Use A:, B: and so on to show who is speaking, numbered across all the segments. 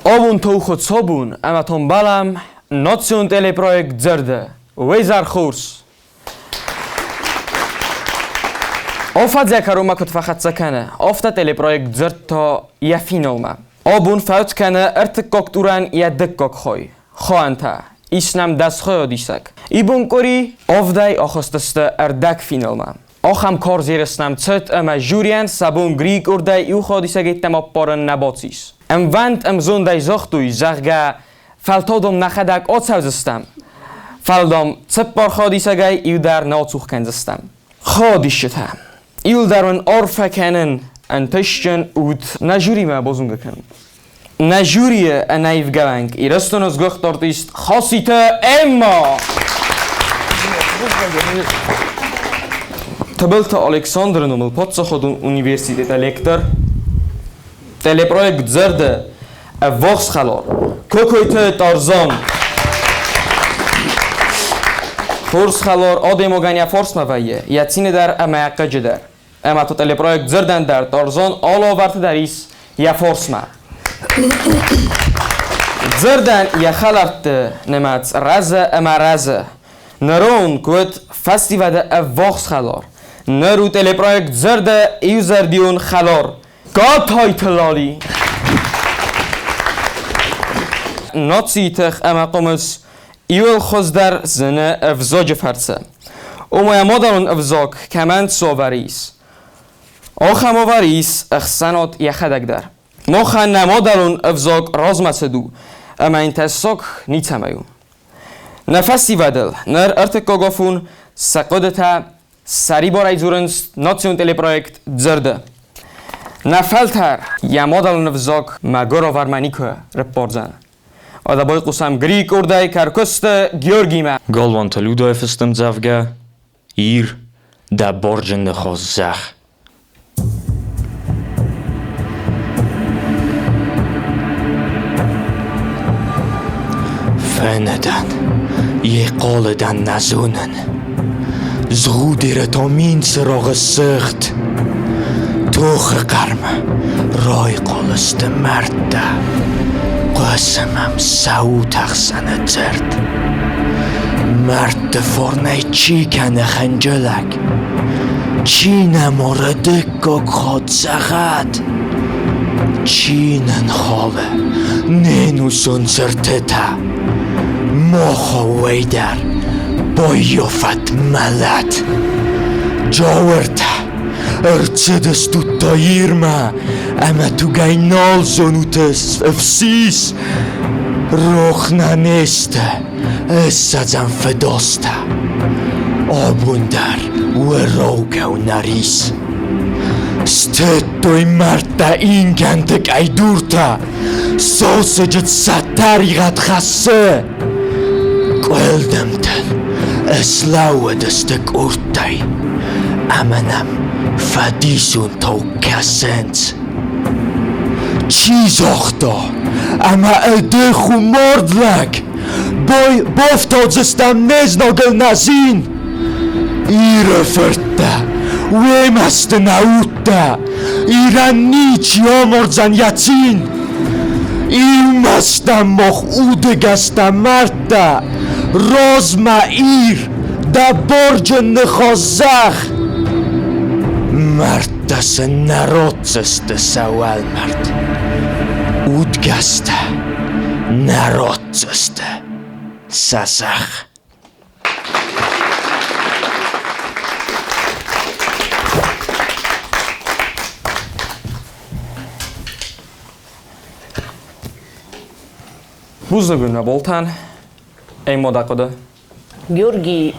A: Обун тоухо цобун ӕмӕ томбалам национ телепроект «Дзырды» Уезар Хурс. Офадзӕ кӕронмӕ куыд фӕхӕццӕ кӕны, афтӕ телепроект дзырдта йӕ финалмӕ. Абон фӕуд кӕны ӕртыккаг турӕн йӕ дыккаг хай. Хоӕнтӕ, ис нӕм дӕсхойадисӕг. Ибон къуыри авдӕй ахызтысты ӕрдӕгфиналмӕ. Ахӕм карз ерыс нӕм цыд ӕмӕ жюрийӕн сӕ бон Григордӕй иу хадисӕгӕйттӕм аппарын нӕ бацис. Ӕмвӕнд ӕмзондӕй загътой, зӕгъгӕ, фӕлтау нӕхӕдӕг ацӕудзыстӕм, фӕлӕ дам цыппар хадисӕгӕй иу дӕр нӕ ацух кӕндзыстӕм. Хадисджытӕ, иуылдӕр уын арфӕ кӕнын, ӕнтыстджын ут, нӕ жюримӕ базонгӕ кӕнын. Нӕ жюрийы ӕнӕивгӕ Ирыстоны сгуыхт артист Хаситы Эмма! Тыбылты Александры номыл паддзахадон университеты лектор, телепроект «Зӕрдӕ» ӕввахс хӕлар Кокойты Тарзан. Хорз хӕлар адӕймагӕн йӕ фарсмӕ вӕййы, йӕ цины дӕр ӕмӕ йӕ хъыджы дӕр. Ӕмӕ та телепроект «Дзырдӕн» дӕр Тарзан алы уавӕрты дӕр ис йӕ фарсмӕ. Дзырдӕн йӕ хӕлӕртты нымӕц рӕзы ӕмӕ рӕзы. Нырон куыд фӕсивӕды ӕввахс хӕлар. Ныр у телепроект «Дзырды» иузӕрдион хӕлар. Гатайты Лали! Нацийы тых ӕмӕ хъомыс иуыл хуыздӕр зыны ӕвзаджы фӕрцы. Ома йӕ мадӕлон ӕвзаг кӕмӕн цавӕр ис, ахӕм уавӕр ис ӕхсӕнад йӕхӕдӕг дӕр. Махӕн нӕ мадӕлон ӕвзаг размӕцыд у, ӕмӕ йын тӕссаг ницӕмӕй у. Нӕ фӕсивӕдыл ныр ӕртыккаг афон сӕ хъуыдытӕ сӕрибарӕй дзурынц национ телепроект «Дзырды». Нӕ фӕлтӕр йӕ мадӕлон ӕвзаг мӕгуыр уавӕрмӕ никуы рыппардзӕн. Ӕдӕ байхъусӕм Грикъордӕй Кӕркуысты Георгимӕ.
B: Галуанты Людӕйы фыст ӕмдзӕвгӕ «Ир, дӕ барджын ныхас зӕхх». Фӕнӕдӕн, йе хъолыдӕн нӕ зонын. Згъудеры та мин цырагъы сыгъд. Тохы хъӕрмӕ райхъал сты мӕрдтӕ. Хъуысы мӕм сӕ утӕхсӕны дзырд. Мӕрдты фарнӕй чи кӕны хынджылӕг? Чи нӕ моры дыккаг хатт зӕгъӕд? Чи нын халы не нусон цыртытӕ? Моховӕй дӕр баййафӕд мӕлӕт. Джауыртӕ, ӕрцыдыстут та Ирмӕ ӕмӕ тугӕй нал зонут ӕфсис. Рох нӕ не сты ссӕдзӕм фыдостӕ. Абон дӕр уӕрагау нӕ рис. Стыдтой мӕрдтӕ ингӕнты къӕйдуртӕ, Сосыджыт сӕ тӕригъӕд хӕссы. Къуылдымтыл ыслӕууыдысты къордтӕй ӕмӕ нӕм фӕдисонтау кӕсынц. Чи загъта, ӕмӕ ӕдых у мард лӕг? Бафтаудзыстӕм не знагыл нӕ зин. Иры фырттӕ, уемӕ сты нӕ удтӕ, Ирӕн ничи амардзӕн йӕ цин. Иумӕ стӕм мах удыгӕстӕ мӕрдтӕ, Размӕ, Ир, дӕ барджын ныхас зӕгъ! Мӕрдтӕ сын нӕ ратдзысты сӕ уӕлмӕрд, Удгӕстӕ нӕ ратдзысты сӕ зӕхх.
A: Бузныг уын, Болтан. Ӕммода хъуыды.
C: Георгий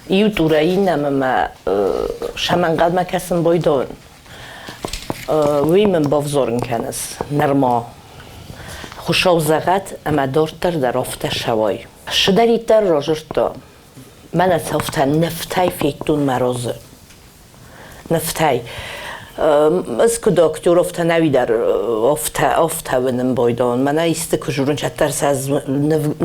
C: иу турӕ иннӕмӕ мӕ сӕм ӕнхъӕлмӕ кӕсын байдайын. Уый мын бавзарын кӕныс нырма. Хуыцау зӕгъӕд, ӕмӕ дарддӕр дӕр афтӕ сӕуай. Цыдӕриддӕр разырдта, мӕнӕ цӕфтӕ нывтӕй федтон мӕ разы. Нывтӕй. Ӕз куыд актер, афтӕ нӕуи дӕр афтӕ, афтӕ уынын байдон. Мӕнӕ исты куы журын, чӕддӕр сӕ ӕз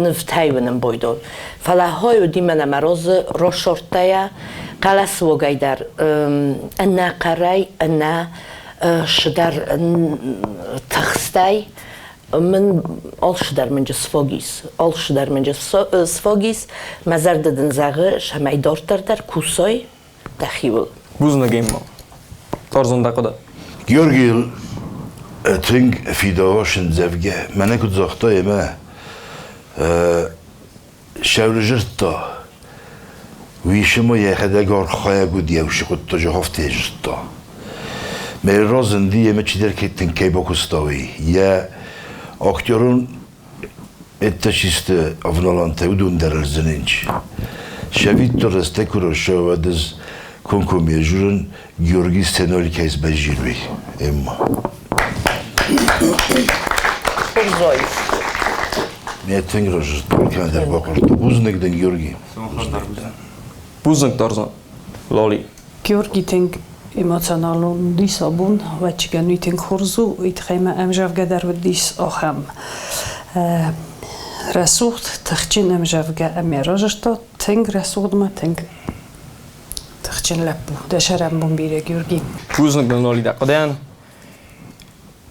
C: нывтӕй уынын байдон. Фӕлӕ хой уыди мӕнӕ мӕ разы росордтайӕ, хъӕлӕсуагӕй дӕр ӕнӕ хъӕрӕй, ӕнӕ цыдӕр тыхстӕй. Мын алцыдӕр мынджы сфогис, алцыдӕр мынджы сфогис. Мӕ зӕрдӕ дын зӕгъы, цӕмӕй дарддӕр дӕр кусой дӕхиуыл.
A: Бузныг, Эмма. Торзон дӕ хъуыды.
D: Георгийыл тынг фидауы сындзӕвгӕ. Мӕнӕ куыд загъта ӕмӕ сӕвзӕрдта, уисымӕ йӕхӕдӕг архайӕг уыд йӕ усы хъуыддаджы афтӕ зыдта. Мӕ разынди ӕмӕ чидӕр кӕй тынг кӕй бакуыста, уый. Йӕ актерон этночисты авналӕнтӕ уыдон дӕр ӕрдзӕнинч. Сӕвиттон рӕстӕг куы рӕсӕ, уӕд ӕз комкоммӕ журын Георгий сценоликӕй сбӕззируй Эмма.
C: Хорзой.
D: Мӕ тынг разы кӕндӕр бахъуырдта. Бузныг дын, Георгий.
A: Бузныг, Тарзан. Лоли.
E: Георги тынг эмоционалон уыдис абон, ӕвӕццӕгӕн уый тынг хорз у, уый тыххӕй ма ӕмзӕвгӕ дӕр уыдис ахӕм рӕсугъд, тыхджын ӕмзӕвгӕ ӕмӕ разыста тынг рӕсугъдмӕ, тынг тыхджын лӕппу. Дӕ сӕрӕнбон бирӕ, Георги.
A: Бузныг дын, Лоли, дӕ хъуыдыйӕн.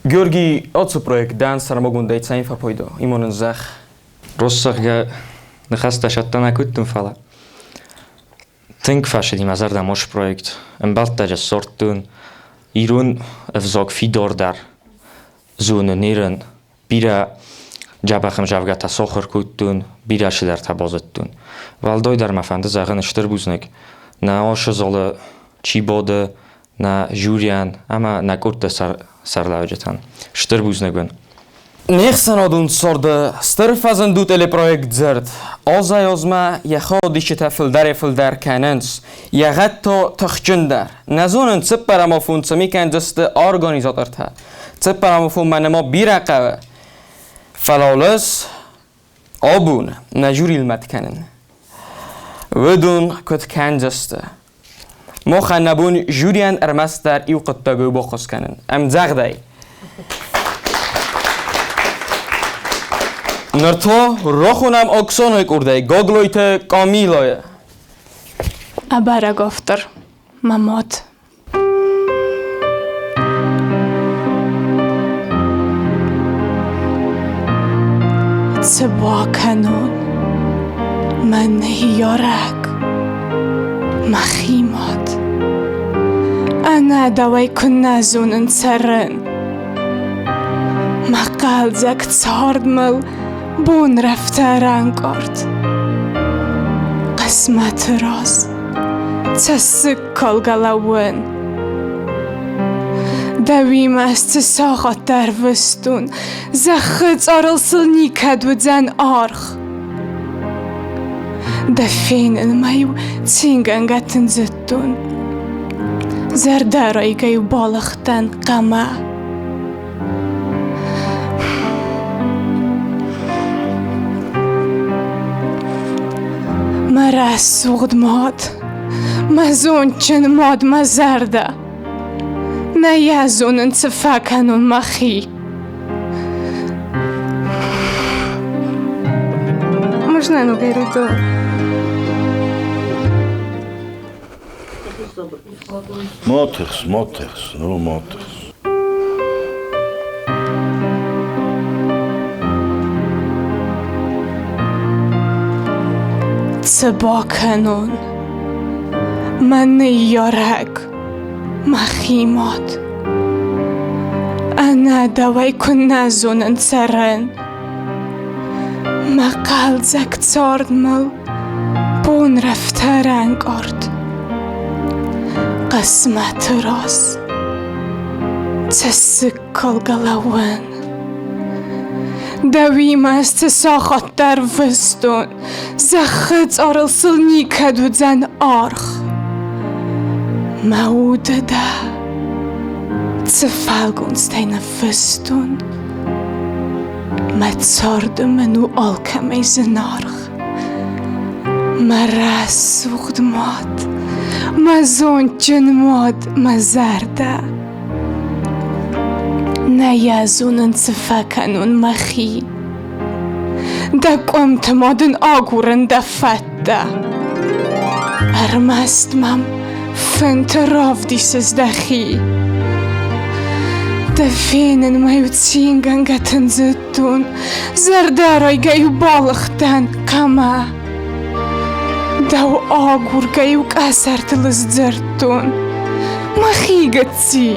A: Георги, ацы проект дӕн сӕрмагондӕй цӕй фӕпойдо, имонын зӕхх.
B: Рост зӕгъгӕ, ныхӕстӕ сӕттӕн акодтон, фӕлӕ тынг фӕцыди мӕ зӕрдӕмӕ уыцы проект. Ӕмбӕлттӕ ссардтон ирон ӕвзаг фидардӕр зонын, ирын. Бирӕ дзӕбӕх ӕмдзӕвгӕтӕ сахуыр кодтон, бирӕ цыдӕртӕ базыдтон. Уӕлдайдӕр мӕ фӕнды зӕгъын стыр бузныг, нӕ ацы залы чи бады, нӕ жюрийӕн ӕмӕ нӕ къордты сӕргълӕуджытӕн. Стыр бузныг уын.
A: Не хсӕнадон царды стыр фӕзынд у телепроект «Дзырд». Азӕй-азмӕ йӕ хаодисджытӕ фылдӕрӕй-фылдӕр кӕнынц, йӕ гъӕд та тыхджындӕр. Нӕ зонын, цыппӕрӕм афон цы ми кӕндзысты организатортӕ. Цыппӕрӕм афонмӕ нӕма бирӕ хъӕуы. Фӕлӕ уылыс абон нӕ жюрийыл мӕт кӕнын. Уыдон куыд кӕндзысты? Махӕн нӕ бон жюрийӕн ӕрмӕстдӕр иу хъуыддагыл баххуыс кӕнын. Ӕмдзӕгъдӕй. Ныр та рахонӕм Оксанайы къордӕй Гаглойты Камилайы.
F: Ӕбӕрӕг автор. Мӕ мад. Цы бакӕнон, мӕ ныййарӕг, мӕхи мад? Ӕнӕ дӕуӕй куыннӕ зонын цӕрын. Мӕ хъӕлдзӕг цард мыл бонрӕфтӕ ранкъард. Хъысмӕты раз цӕссыг калгӕ лӕууын. Дӕуимӕ цы сахаттӕ ӕрвыстон, зӕххы цъарыл сыл никӕд уыдзӕн аргъ. Дӕ фенынмӕ-иу цингӕнгӕ тындзыдтон, зӕрдӕрайгӕ-иу балыгътӕн хъӕмӕ. Мӕ рӕсугъд мад, мӕ зондджын мад, мӕ зӕрдӕ. Нӕ йӕ зонын, цы фӕкӕнон мӕхи. Можно я беру
D: Ма тыхс, ма тыхс, ну ма тыхс.
F: Цы бакӕнон? Мӕ ныййарӕг, мӕхи мад. Ӕнӕ дӕуӕй куы нӕ зонын цӕрын. Мӕ хъӕлдзӕг цард мыл бонрӕфтӕ ранкъард. Хъысмӕты раз цӕссыг калгӕ лӕууын. Дӕуимӕ цы сахаттӕ рвыстон, зӕххы цъарыл сыл никӕд уыдзӕн аргъ. Мӕ уды дӕ цы фӕлгонцтӕй ныффыстон, Мӕ царды мын у алкӕмӕй зынаргъ. Мӕ рӕсугъд мад, мӕ зондджын мад, мӕ зӕрдӕ. Нӕ йӕ зонын, цы фӕкӕнон мӕхи. Дӕ къуымты ма дын агурын дӕ фӕдтӕ. Ӕрмӕст мӕм фынты равдисыс дӕхи. Дӕ фенынмӕ-иу цингӕнгӕ тындзыдтон, зӕрдӕрайгӕ-иу балыгътӕн хъӕмӕ. Дӕу агургӕ-иу къӕсӕртыл ысдзырдтон. Мӕхи гыцци,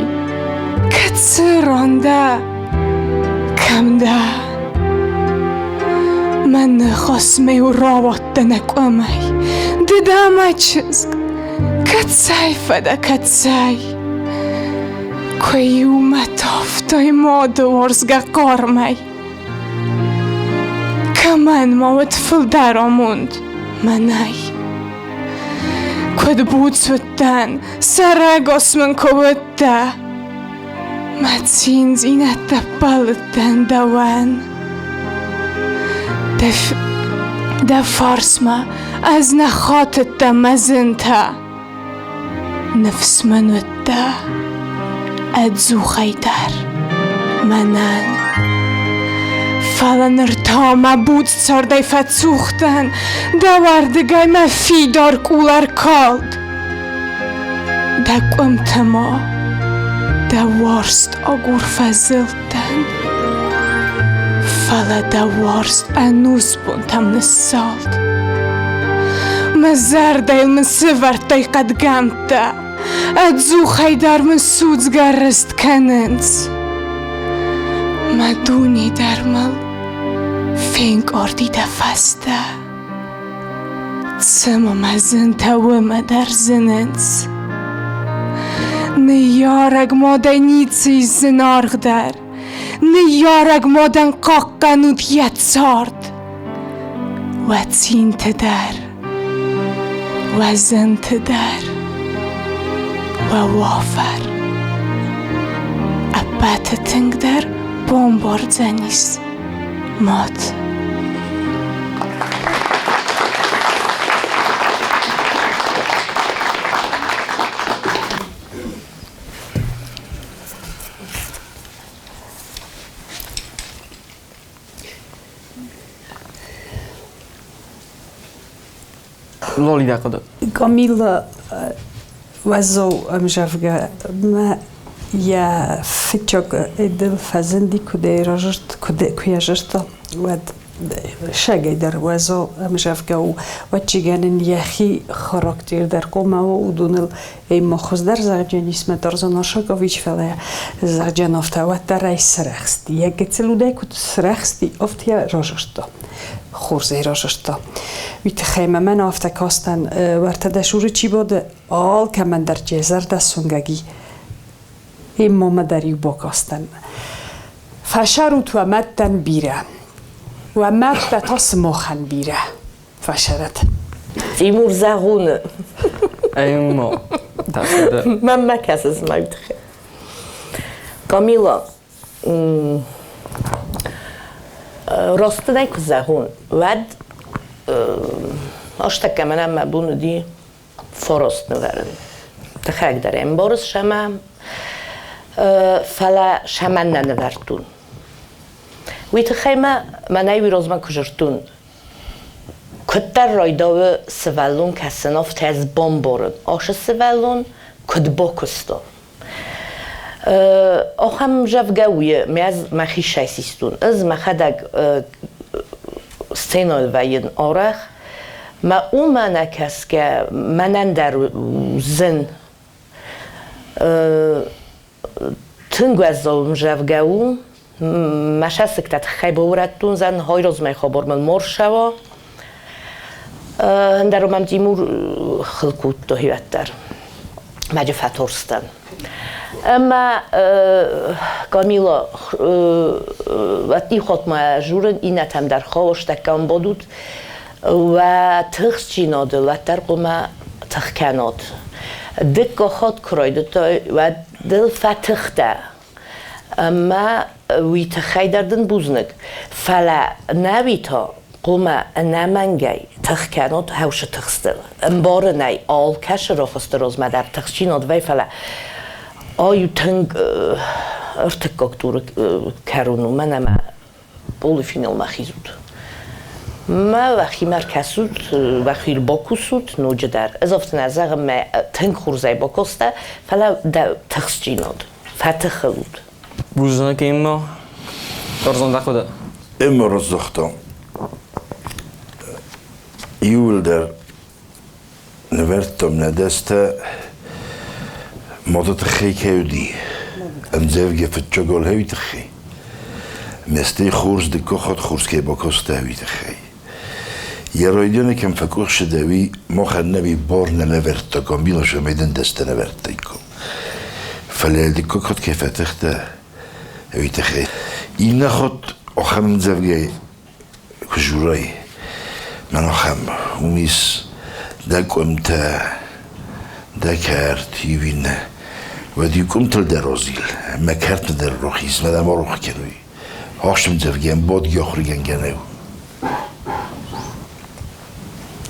F: кӕцы ран дӕ, кӕм дӕ? Мӕ ныхасмӕ-иу рауадтӕ нӕ къуымӕй, ды дӕ мӕ чызг, кӕцӕй фӕдӕ, кӕцӕй? Куы-иу мӕ тавтай мады уарзгӕ хъармӕй. Кӕмӕн ма уыд фылдӕр амонд мӕнӕй? Куыд буц уыдтӕн, сӕрӕгас мын куы уыдтӕ, Мӕ циндзинӕдтӕ ппӕлыдтӕн дӕуӕн. Дӕ фарсмӕ ӕз нӕ хатыдтӕн мӕ зынтӕ. Ныфс мын уыдтӕ ӕдзухӕй дӕр мӕнӕн. Фӕлӕ ныр та мӕ буц цардӕй фӕцух дӕн, дӕуӕрдыгӕй мӕ фидар къул ӕркалд. Дӕ къуымты ма дӕ уарзт агур фӕзылдтӕн, фӕлӕ дӕ уарзт ӕнусбонтӕм ныссалд. Мӕ зӕрдӕйыл мын сывӕрдтай хъӕдгӕмттӕ, ӕдзухӕй дӕр мын судзгӕ рыст кӕнынц. Мӕ дуне дӕр мыл фенкъарди дӕ фӕстӕ. Цыма мӕ зынтӕ уымӕ дӕр зынынц. Ныййарӕг мадӕй ницы ис зынаргъдӕр. Ныййарӕг мадӕн хъахъхъӕнут йӕ цард. Уӕ цинты дӕр, уӕ зынты дӕр, уӕ уавӕр. Ӕппӕты тынгдӕр бамбардзӕнис мад.
A: Лолида хъуыды.
E: Камила уӕззау ӕмзӕвгӕ мӕ йӕ фыццаг дыл фӕзынди, куыд ӕй разырд, куы йӕ зыдта, уӕд сагӕй дӕр уӕззау ӕмзӕвгӕ у. Уӕдчигӕн ын йӕхи характер дӕр хъуамӕ уа, уыдоныл ӕй ма хуыздӕр зӕгъджен ис мӕ Тарзан Аршакович, фӕлӕ зӕгъджен афтӕ уӕддӕр ӕй сырӕхсти. Йӕ гыццыл удӕй куыд сырӕхсти, афтӕ йӕ разырдта. Хорз ӕй разырдта. Уый тыххӕй мӕ мӕн афтӕ кастӕн, уӕртӕ дӕ цуры чи бады, алкӕмӕн дӕр йӕ зӕрдӕ сунгӕг и. Иммомӕ дӕр-иу бакастӕн. Фӕсарут уӕ мӕдтӕн бирӕ. Уӕ мӕдтӕ та сымахӕн бирӕ. Фӕсарӕт.
C: Тимур зӕгъуны.
A: Ӕммо.
C: Мӕнмӕ кӕсыс мӕ тыххӕй. Камила, растынӕй куы зӕгъон, уӕд астӕккӕ мӕнӕн мӕ бон уыди форост нывӕрын. Тыхӕг дӕр ӕмбарыс сӕмӕ, фӕлӕ сӕмӕн нӕ нывӕрдтон. Уый тыххӕй мӕ мӕнӕй уый розмӕ куы зырдтон, куыддӕр райдауы сывӕллон кӕсын, афтӕ ӕз бамбарын, ашы сывӕллон куыд бакуыста. Ахӕм зӕгъгӕ у, ӕз мӕхи систон. Ӕз мӕхӕдӕг сценӕйыл вӕййын арӕх. Мӕ уымӕ нӕ кӕсгӕ мӕнӕн дӕр зын. Тынг уӕззау зӕгъгӕ у. Мӕ сӕсыгтӕ тыххӕй баурӕдтон, зӕн хайразмӕ хабар мын ма рцӕуа. Ӕндӕр мӕм Тимур хыл кодта уӕддӕр. Мӕджы фӕтарстӕн. Ӕмӕ Камила хатмӕ журын иннӕтӕм дӕр хаостӕккӕм бадут, уӕ тыхстдзинады уӕддӕр хъуамӕ тых кӕнат. Дыккаг хатт куы райдыдтай, уӕд дыл фӕтых дӕ. Ӕмӕ уый тыххӕй дӕр дын бузныг. Фӕлӕ нӕуи та хъуамӕ ӕнӕмӕнгӕй тых кӕнот хӕусы тыхстыл. Ӕмбарынӕй алкӕсы рохысты розмӕ дӕр тыхстдзинад вӕй, фӕлӕ ай у тынг ӕртыккаг туры кӕрон у, мӕнӕ мӕ полуфиналмӕ хизут. Мӕ уӕхимӕ ркӕсут, уӕхи бакусут ноджыдӕр. Ӕз афтӕ нӕ зӕгъын, мӕ тынг хорзӕй бакуста, фӕлӕ дӕ тыхстдзинад, фӕтыхыл ут.
A: Бузныг, Эмма. Торзон дӕ хъуыды.
D: Эмма раздзагъта. Иууылдӕр нывӕрдтам нӕ дӕстӕ мады тыххӕй кӕй уыди, ӕмдзӕвгӕ фыццаг уый тыххӕй. Ме стӕй хорз дыккаг хатт хорз кӕй бакастӕ, уый тыххӕй. Йӕ райдианы кӕм фӕкъуыхсыд, уый махӕн нӕ бар нӕ лӕвӕрдта, комбинасӕ мӕ дӕстӕ нӕ вӕрдтаиккам. Фӕлӕ дыккаг хатт кӕй фӕтыхтӕ, уый тыххӕй. Иннӕ хатт ахӕм ӕмдзӕвгӕ куы дзурай, мӕн ахӕм уым ис дӕ къуымтӕ, дӕ кӕрт, иу иннӕ. Уӕд иу къуымтыл дӕр азил, мӕ кӕртмӕ дӕр рахиз, мӕ дӕм арох кӕнуй. Ахсымдзӕвгӕн бодги ахуыргӕнгӕ нӕу.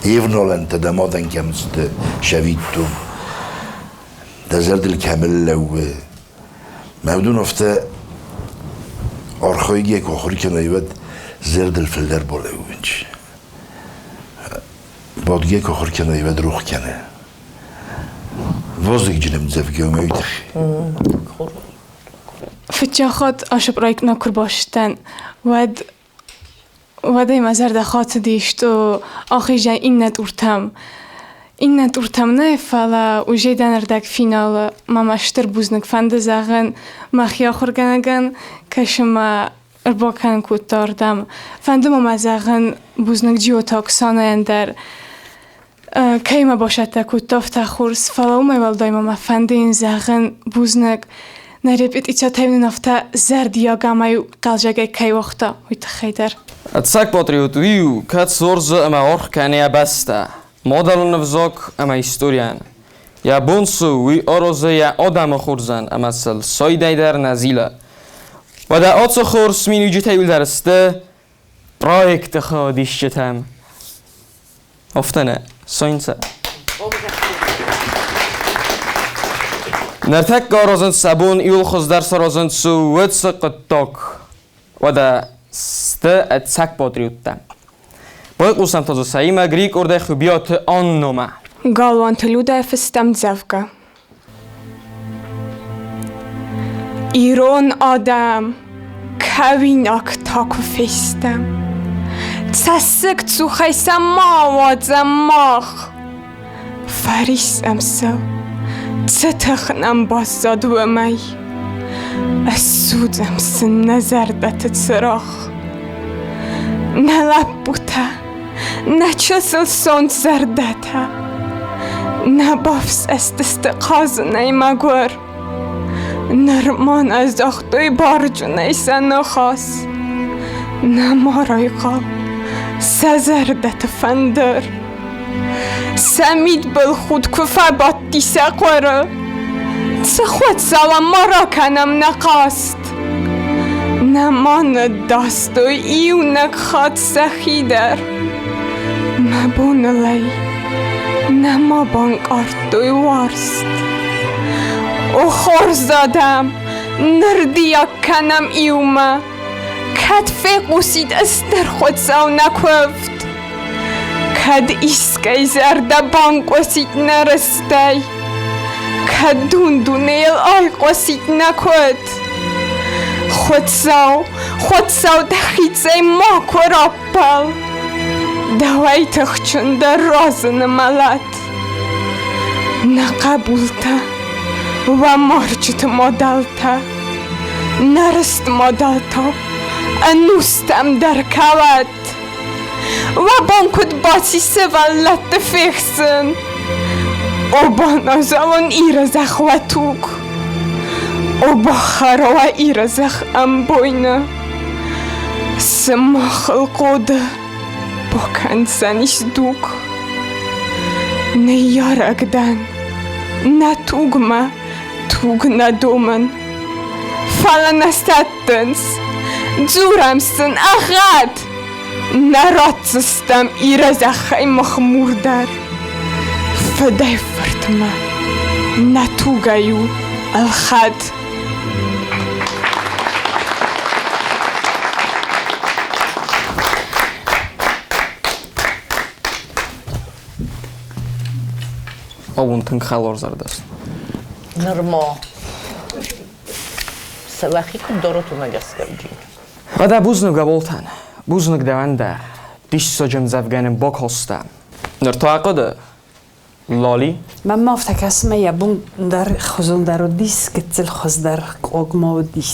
D: Евналӕнтӕ дӕ мадӕн кӕм сты, сӕвиттон. Дӕ зӕрдыл кӕм лӕууы. Мӕ уыдон афтӕ архайгӕ куы ахуыр кӕнай, уӕд зӕрдыл фылдӕр балӕууынч. Бадгӕ куы ахуыр кӕнай, уӕд рох кӕны. Вазыгджын ӕмдзӕвгӕ уымӕй тыххӕй.
F: Фыццаг хатт ацы проектмӕ куы рбацыдтӕн, уӕд уӕдӕй мӕ зӕрдӕ хатыди, что ахизӕн иннӕ туртӕм. Иннӕ туртӕм нӕ, фӕлӕ уже дӕн ӕрдӕгфиналы ма мӕ стыр бузныг фӕнды зӕгъын мӕхи ахуыргӕнӕгӕн, кӕсы мӕ ӕрбакӕнын кодта ардӕм. Фӕнды ма мӕ зӕгъын бузныг Джиоты Оксанайӕн дӕр, кӕй мӕ басӕттӕ кодта афтӕ хорз, фӕлӕ уымӕй уӕлдай ма мӕ фӕнды йын зӕгъын бузныг, нӕ репетицитӕй нын афтӕ зӕрдиаг ӕмӕ хъӕлдзӕгӕй кӕй уагъта, уый тыххӕй дӕр.
A: Ӕцӕг патриот уый у, кӕд хорзы ӕмӕ аргъ кӕны йӕ бӕстӕ, мадӕлон ӕвзаг ӕмӕ историйӕн. Йӕ бон цы у, уый аразы йӕ адӕмы хорзӕн ӕмӕ сыл сайдӕй дӕр нӕ зилы. Уӕдӕ ацы хорз миниуджытӕ иуылдӕр сты проекты хайадисджытӕм. Афтӕ нӕ, Сонцӕ. Ныртӕккӕ аразынц сӕ бон иуыл хуыздӕр саразынц уыцы хъуыддаг. Уӕдӕ сты ӕцӕг патриоттӕ. Байхъусӕм та дзы сӕимӕ Грикъордӕй Хуыбиаты Анномӕ.
F: Галуанты Людӕ фыста ӕмдзӕвгӕ. Ирон адӕм кӕуинаг та куы фестӕм, Цӕссыг цухӕй сӕ ма уадзӕм мах. Фӕрисӕм сыл, цы тых нӕм баззад уымӕй, Ыссудзӕм сын нӕ зӕрдӕты цырагъ. Нӕ лӕппутӕ, нӕ чысыл сонт зӕрдӕтӕ, Нӕ бафсӕстысты хъазынӕй мӕгуыр. Нырма нӕ загътой барджынӕй сӕ ныхас, Нӕма райхъал сӕ зӕрдӕты фӕндыр. Сӕ мидбылхудт куы фӕбадти сӕ хъуыры, Цы хуыцауӕн ма ракӕнӕм нӕ хъаст? Нӕма ныддастой иунӕг хатт сӕхи дӕр. Мӕ боныл ӕй нӕма банкъардтой уарзт. О хорз адӕм, нырдиаг кӕнӕм иумӕ, Кӕд фехъусид ыстыр Хуыцау нӕ куывд, Кӕд искӕй зӕрдӕ банкъуысид нӕ рыстӕй, Кӕд дун-дунейыл айхъуысид нӕ куыд. Хуыцау, Хуыцау дӕхицӕй макуы раппӕл, Дӕуӕй тыхджындӕр разыны мӕлӕт. Нӕ хъӕбултӕ, уӕ марджыты мадӕлтӕ, Нӕ рыст мадӕлтау ӕнустӕм дӕр кӕуӕд. Уӕ бон куыд баци сывӕллӕтты фехсын? О баназӕлон Иры зӕхх уӕ туг, О бахӕра Иры зӕхх ӕмбойны. Сымахыл хъоды бакӕндзӕнис дуг. Ныййарӕг дӕн, нӕ тугмӕ туг нӕ домын. Фӕлӕ нӕ сӕттынц, дзурӕм сын ӕгъгъӕд! Нӕ ратдзыстӕм Иры зӕххӕй мах мур дӕр. Фыдӕй-фыртмӕ нӕ тугӕй у ӕлхӕд.
A: Абон тынг хӕларзӕрдӕ.
C: Нырма. Уӕхи куыд дарут, уымӕ гӕсгӕ уыди.
A: Уӕдӕ бузныг Аболтан, бузныг дӕуӕн дӕр, диссаджы ӕмдзӕвгӕ нын бакодта. Ныр та ахъуыды, Лоли?
E: Мӕнмӕ афтӕ кӕсы, мӕ йӕ бон дӕр хуызондӕр уыдис, гыццыл хуыздӕр къогмӕ уыдис.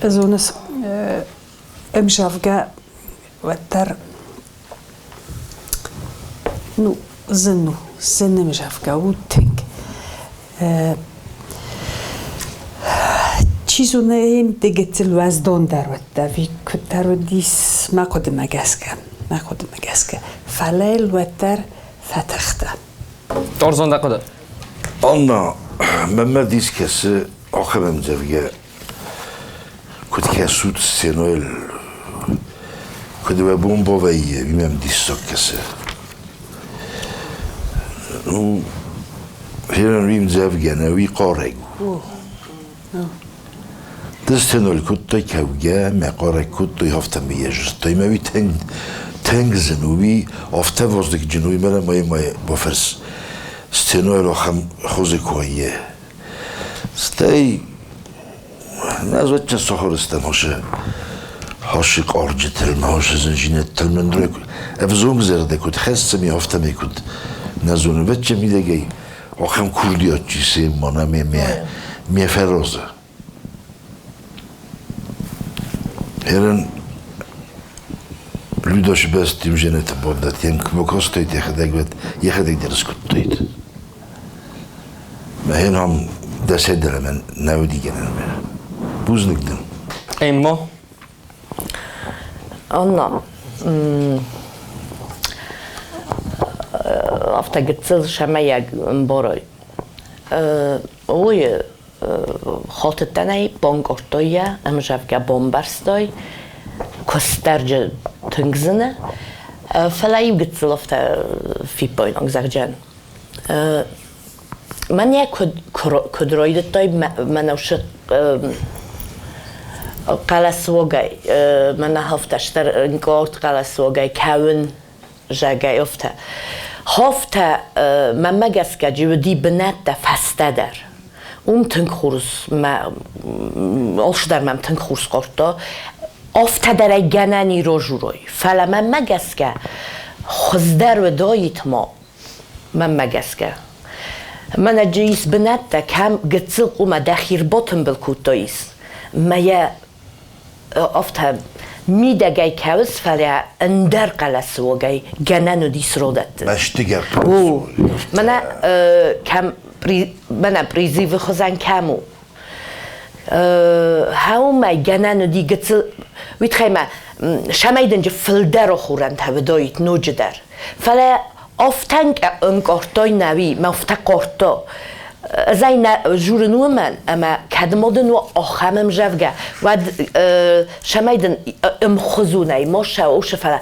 E: Зоныс, ӕмзӕвгӕ уӕддӕр ну, зын у, зын ӕмзӕвгӕ у тынг. Чи зоны, йын гыццыл уӕздондӕр уыдтӕ, ӕви куыддӕр уыдис, мӕ хъуыдымӕ гӕсгӕ, мӕ хъуыдымӕ гӕсгӕ. Фӕлӕ йыл уӕддӕр фӕтыхтӕ.
A: Торзон дӕ хъуыды?
D: Анна, мӕнмӕ дис кӕсы ахӕм ӕмдзӕвгӕ, куыд кӕсут сценӕйыл, куыд уӕ бон бавӕййы, уый мӕм диссаг кӕсы. Ну, фенӕн уый ӕмдзӕвгӕ нӕ, уый хъарӕг у. Ды сценӕйыл кодтай кӕугӕ, мӕ хъарӕг кодтой, афтӕмӕй йӕ зыдтай, мӕ уый тынг, тынг зын у, уый афтӕ вазыгджын у, мӕнӕ ма йӕ бафӕрс, сценӕйыл ахӕм хуызы куы вӕййы. Стӕй нӕ сахуыр стӕм хосы хосы къорджытыл, хосы зынжинӕдтыл, мӕн ӕвзонг зӕрдӕ куыд хӕссӕм, афтӕмӕй куыд нӕ зоны. Вӕчче мидӕгӕй ахӕм курдиатджи сем мӕнӕ ме ме фӕрозы. Ерын Людошы бӕстим женеты бандат, ем квокостойт йӕхӕдӕг вет, йӕхӕдӕг дӕр скуыдтойт. Мӕхен ам дӕсӕдӕрӕмӕн нӕ уыди гӕнӕн. Бузныг дын.
A: Эммо?
C: Анна, афтӕ гыццыл сӕмӕйаг ӕмбарой. Уый хотыдтӕнӕй банкъардтой йӕ, ӕмзӕвгӕ бамбӕрстой, куыстӕрджы тынг зыны, фӕлӕ иу гыццыл афтӕ фиппаинаг зӕгъджен. Мӕнӕ куыд райдыдтай мӕнӕ уыцы хъӕлӕсуагӕй, мӕнӕ афтӕ стыр ӕнкъард хъӕлӕсуагӕй кӕуын, зӕгъгӕ, афтӕ. Афтӕ мӕнмӕ гӕсгӕ уыди бынӕттӕ фӕстӕдӕр. Уым тынг хорз, мӕ алцыдӕр мӕм тынг хорз хъардта. Афтӕ дӕр ӕй гӕнӕн и разурой. Фӕлӕ мӕнмӕ гӕсгӕ хуыздӕр уыдаид ма мӕнмӕ гӕсгӕ. Мӕнӕ ис бынӕттӕ, кӕм гыццыл къума дӕхи рбатымбыл кодтаис, мӕ йӕ афтӕ мидӕгӕй кӕуыс, фӕлӕ ӕндӕр хъӕлӕсы уагӕй гӕнӕн уыдис родӕтты.
D: Мӕстыгӕр.
C: Мӕнӕ кӕм мӕнӕ призывы хуызӕн кӕм у. Хӕумӕ гӕнӕн уыди гыццыл, уый тыххӕй ма сӕмӕй дынджы фылдӕр охурӕнтӕ уыдаид ноджыдӕр. Фӕлӕ афтӕ ӕнкъардтой нӕуи, мӕ афтӕ хъардта. Ӕз ӕй нӕ журын уымӕн, ӕмӕ кӕд ма дын уа ахӕм ӕмзӕвгӕ, уӕд сӕмӕй дын ӕмхуызонӕй ма сӕ фӕлӕ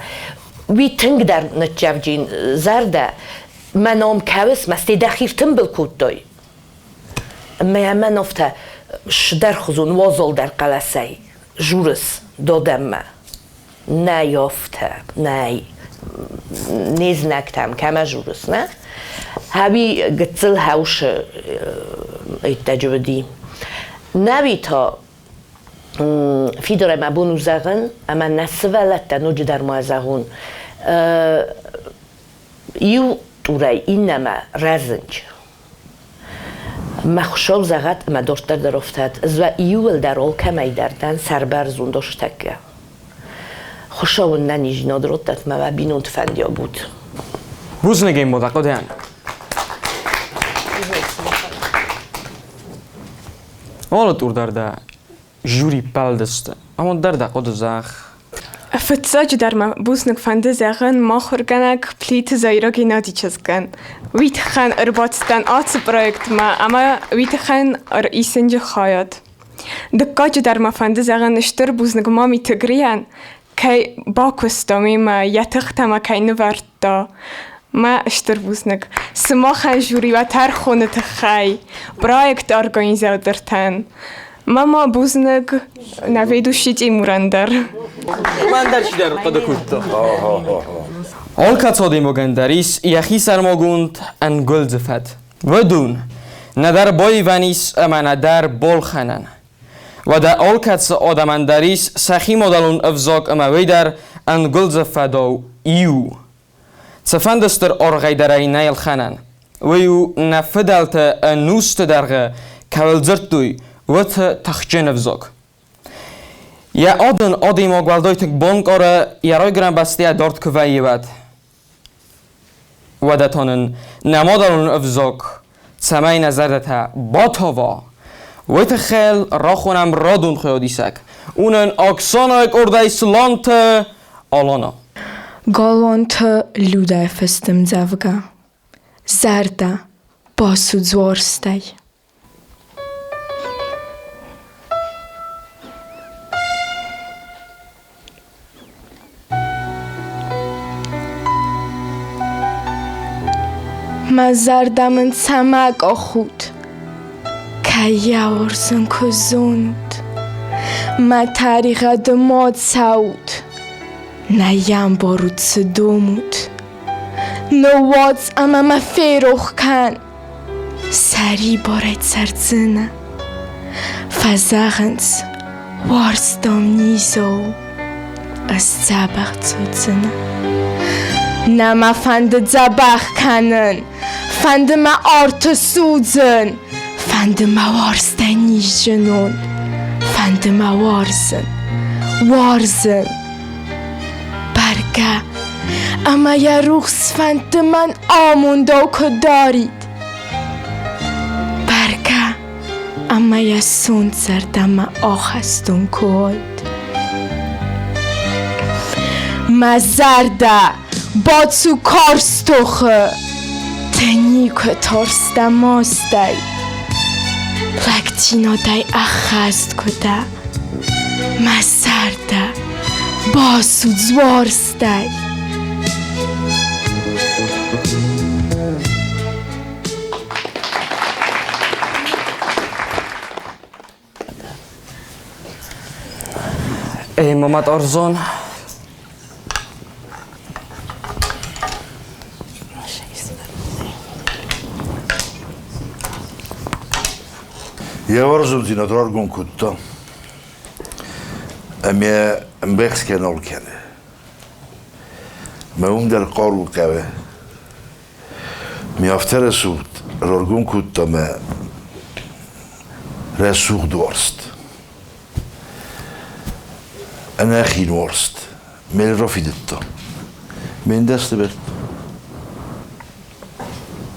C: уый тынгдӕр ныццӕвджин зӕрдӕ, мӕ ном кӕуыс, мӕ сте дӕхи ртымбыл кодтой. Мӕ мӕн афтӕ сдӕрхуызон уазалдӕр хъӕлӕсӕй журыс додӕммӕ. Нӕй афтӕ, нӕй. Не знӕгтӕм кӕмӕ журыс, нӕ? Хӕуи гыццыл хӕусы иттӕджы уыди. Нӕуи та фидарӕй мӕ бон у зӕгъын, ӕмӕ нӕ сывӕллӕттӕ ноджыдӕр ма зӕгъон, иу тъурӕй иннӕмӕ рӕзынч. Мӕ Хуыцау зӕгъӕд ӕмӕ дарддӕр дӕр ӕфтӕд, ӕз уӕ иууылдӕр алкӕмӕй дӕр дӕн сӕрбӕрзонд ӕстӕккӕ. Хуыцау ын нӕниздзинад раттӕд мӕ уӕ бинонты фӕндиаг ут.
A: Бузныг ӕм Хъуыдиан. Олы тур дӕр дӕ жюри пӕлдысты. Амонд дӕр дӕ хъуыды зӕгъ.
F: Фыццаджыдӕр мӕ бузныг фӕнды зӕгъын махуыргӕнӕг Плиты Заира Геннадий чызгӕн. Уый тыххӕн ӕрбацыдтӕн ацы проектмӕ ӕмӕ уый тыххӕн ӕрисынджы хайад. Дыккаджыдӕр мӕ фӕнды зӕгъын стыр бузныг Мамиты Грийӕн, кӕй бакуыста мемӕ, йӕ тыхтӕ мӕ кӕй нывӕрдта. Мӕ стыр бузныг. Сымахӕн жюри уӕ тӕрхоны тыххӕй, проекты организатортӕн. Мама бузныг нӕ ведущий Тимурӕн дӕр.
A: Мӕн дӕр чидӕр хъуыды кодта. Алкӕцы адӕймагӕн дӕр ис йӕхи сӕрмагонд ӕнгуылдзы фӕд. Уыдон. Нӕдӕр баивӕн ис ӕмӕ нӕдӕр балхӕнӕн. Уӕдӕ алкӕцы адӕмӕн дӕр ис сӕхи мадӕлон ӕвзаг ӕмӕ уый дӕр ӕнгуылдзы фӕдау иу. Цыфӕнды стыр аргъӕй дӕр ӕй нӕй ӕлхӕнӕн. Уый у нӕ фыдӕлтӕ ӕнусты дӕргъы кӕуыл дзырдтой, уыцы тыхджын ӕвзаг. Йӕ адӕн адӕймаг уӕлдай тынг банкъары, йӕ райгуырӕн бӕстӕйӕ дард куы вӕййы, уӕд. Уӕдӕ та нын нӕ мадӕлон ӕвзаг цӕмӕй нӕ зӕрдӕтӕ батава, уый тыххӕй рахонӕм радон хайадисӕг. У нын Оксана къордӕй Сланты Алана.
G: Галуанты Людӕ фыст ӕмдзӕвгӕ Зӕрдӕ басудз уарзтӕй. Мӕ зӕрдӕ мын цӕмӕ къахут, кӕй йӕ уарзын куы зонут. Мӕ тӕригъӕды ма цӕут, нӕ йӕ ӕмбарут, цы домут. Ныууадз ӕмӕ мӕ ферох кӕн. Сӕрибарӕй цӕрдзынӕ. Фӕзӕгъынц, уарзтам низау, ӕз дзӕбӕх цудзынӕ. Нӕ мӕ фӕнды дзӕбӕх кӕнын, фӕнды мӕ арты судзын, фӕнды мӕ уарзтӕй низджын уон, фӕнды мӕ уарзын, уарзын. Бӕргӕ, ӕмӕ йӕ рухс фӕндты мӕн амондау куы дарид. Бӕргӕ, ӕмӕ йӕ сонт зӕрдӕмӕ ахӕстон куы уайд. Мӕ зӕрдӕ, бацу карз тохы, Ты никуы тарстӕ мастӕй. Лӕгдзинадӕй ӕххӕст куы дӕ. Мӕ зӕрдӕ басудз уарзтӕй.
A: Ey Mamat Orzon.
D: Йӕ уарзондзинад раргом кодта ӕмӕ ӕмбӕхсгӕ нал кӕны. Мӕ уым дӕр хъару хъӕуы. Ме афтӕ рӕсугъд раргом кодта мӕ рӕсугъд уарзт. Ӕнӕхин уарзт. Ме рафидыдта. Ме ндӕсты бӕрт.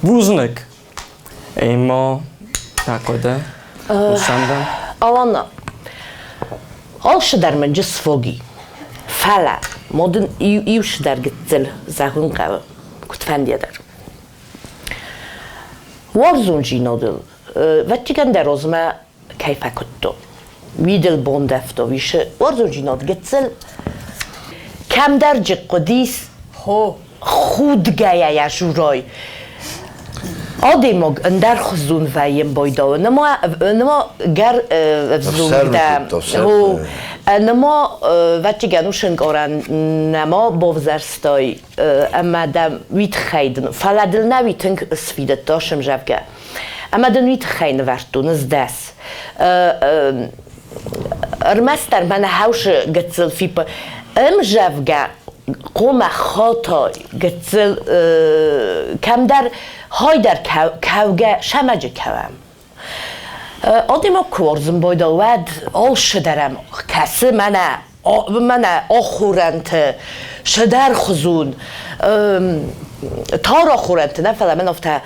A: Бузныг. Ема такода Усанда.
C: Алана, алцыдӕр мын джысфоги. Фӕлӕ ма дын иу цыдӕр гыццыл зӕгъын хъӕуы, куыд фӕндиа дӕр. Уарзондзинадыл ӕвӕццӕгӕн дӕ размӕ кӕй фӕкуыдтон, уый дыл бандӕвта, уисы уарзондзинад гыццыл кӕмдӕр джихъхъуыдис худгӕйӕ йӕ журой. Адӕймаг ӕндӕрхуызон вӕййы байдауы, нема нема гӕр ӕвзонгдӕ, нема ӕвӕццӕгӕн усӕнкъарӕн нӕма бавзӕрстай ӕмӕ дӕм уый тыххӕй дын, фӕлӕ дыл нӕ уый тынг сфидыдта сымзӕвгӕ. Ӕмӕ дын уый тыххӕй нывӕрдтон ыздӕс. Ӕрмӕстдӕр мӕнӕ хӕусы гыццыл фиппы ӕмзӕвгӕ хъомӕ хатай гыццыл кӕмдӕр хайдӕр кӕугӕ сӕмӕджы кӕуӕм. Адӕймаг куы уарзын байдал, уӕд алцыдӕр ӕм кӕсы мӕнӕ мӕнӕ ахорӕнты сӕдӕрхуызон тар ахорӕнты нӕ, фӕлӕ мӕн афтӕ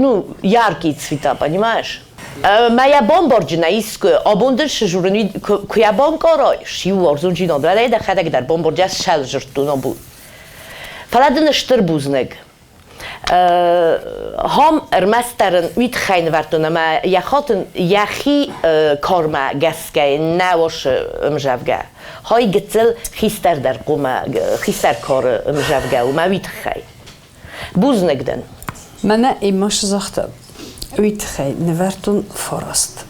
C: ну, яркие цвета, понимаешь? Мӕ йӕ бамбарджынӕй искуы абон дын сызурын, куы йӕ банкъарай, иу уарзондзинад, уӕд дӕхӕдӕг дӕр бамбарджа сӕлзырдтон абон. Фӕлӕ дын стыр бузныг. Хом ӕрмӕстдӕр ын уый тыххӕй нывӕрдтон ӕмӕ йӕ хатын йӕхи кармӕ гӕсгӕ нӕ усы ӕмзӕвгӕ. Хай гыццыл хистӕр дӕр хъуамӕ хистӕр кары ӕмзӕвгӕ у мӕ уый тыххӕй. Бузныг дын.
E: Мӕнӕ имӕ загъта, уый тыххӕй нывӕрдтон фараст.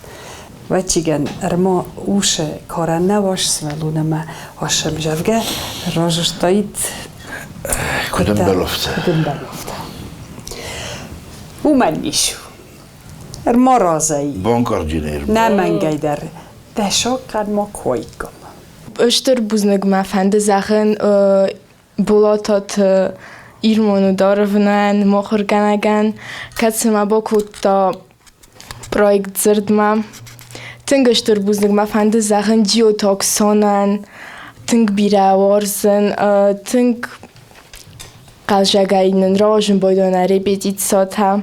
E: Вӕццӕгӕн ӕрма усы карӕн нӕ уас сывӕллон ӕмӕ ӕмзӕвгӕ разырдтаид
D: Куыд ӕмбӕлы афтӕ?
E: Куыд ӕмбӕлы афтӕ. Уымӕн ис. Ӕрмаразӕй.
D: Банкъарджынӕй.
E: Нӕ мӕнгӕй дӕр. Дӕ соккан ма койком.
G: Стыр бузныг мӕ фӕнды зӕгъын Болататы Ирмоны Даровнӕн, мыхуыргӕнӕгӕн, кӕцы мӕ бакодта проект дзырдмӕ. Тынг стыр бузныг мӕ фӕнды зӕгъын Джиоты Оксанӕн, тынг бирӕ уарзын, тынг хъӕлзӕгӕй нын рауазын байдайы репетицитӕ.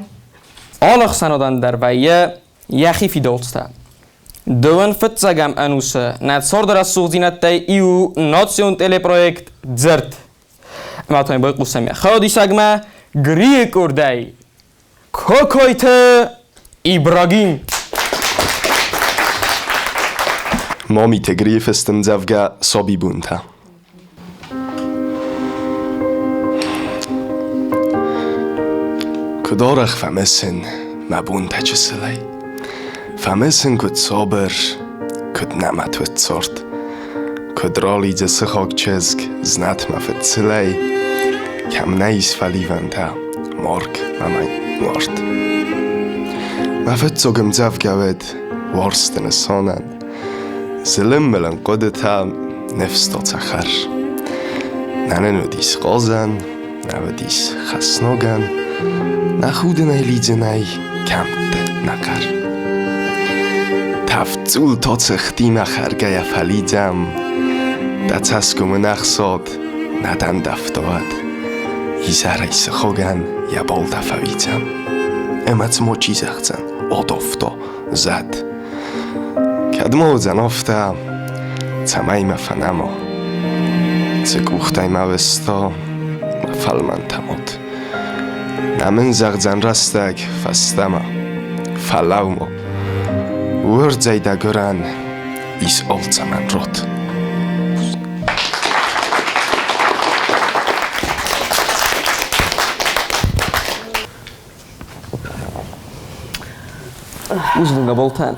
A: Алы ӕхсӕнадӕн дӕр вӕййы йӕхи фидауцтӕ. Дыууын фыццӕгӕм ӕнусы нӕ царды рӕсугъддзинӕдтӕй иу национ телепроект «Дзырд». Ӕмӕ та байхъусӕм йӕ хӕдисӕгмӕ Грийы къордӕй Кокойты Ибрагим.
H: Мамиты Грийы фыст ӕмдзӕвгӕ «Сабибонтӕ». Куыд арӕх фӕмысын мӕ бонтӕ чысылӕй, Фӕмысын куыд сабыр, куыд нӕмӕт уыд цард, Куыд ралидзы сыхаг чызг знӕт мӕ фыдсылӕй, Кӕм нӕ ис фӕливӕнтӕ, марг ӕмӕ нуарт. Мӕ фыццаг ӕмдзӕвгӕ уыд уарзты нысанӕн, Зылын-мылын хъуыдытӕ, ныфс та цӕхӕр. Нӕ нын уыдис хъазӕн, нӕ уыдис хӕснагӕн, Нӕ худынӕй лидзынӕй кӕмтты нӕ хъӕр. Тӕвдцъул та цыхтимӕ хӕргӕйӕ фӕлидзӕм, Дӕ цӕсгомы нӕ хсад, нӕ дӕндӕфта уӕд. Изӕрӕй сыхагӕн йӕ балтӕ фӕуидзӕм. Ӕмӕ цыма чи зӕгъдзӕн, адавта зӕд. Кӕд ма уыдзӕн афтӕ, цӕмӕй мӕ фӕнӕма? Цы къухтӕй мӕ уызта, мӕ фӕлмӕнтӕ мад. Нӕ мын зӕгъдзӕн рӕстӕг фӕстӕмӕ, фӕлӕуу-ма. Уырдзӕй дӕ гуырӕн ис алцӕмӕн род.
A: Бузныг Аболтӕн.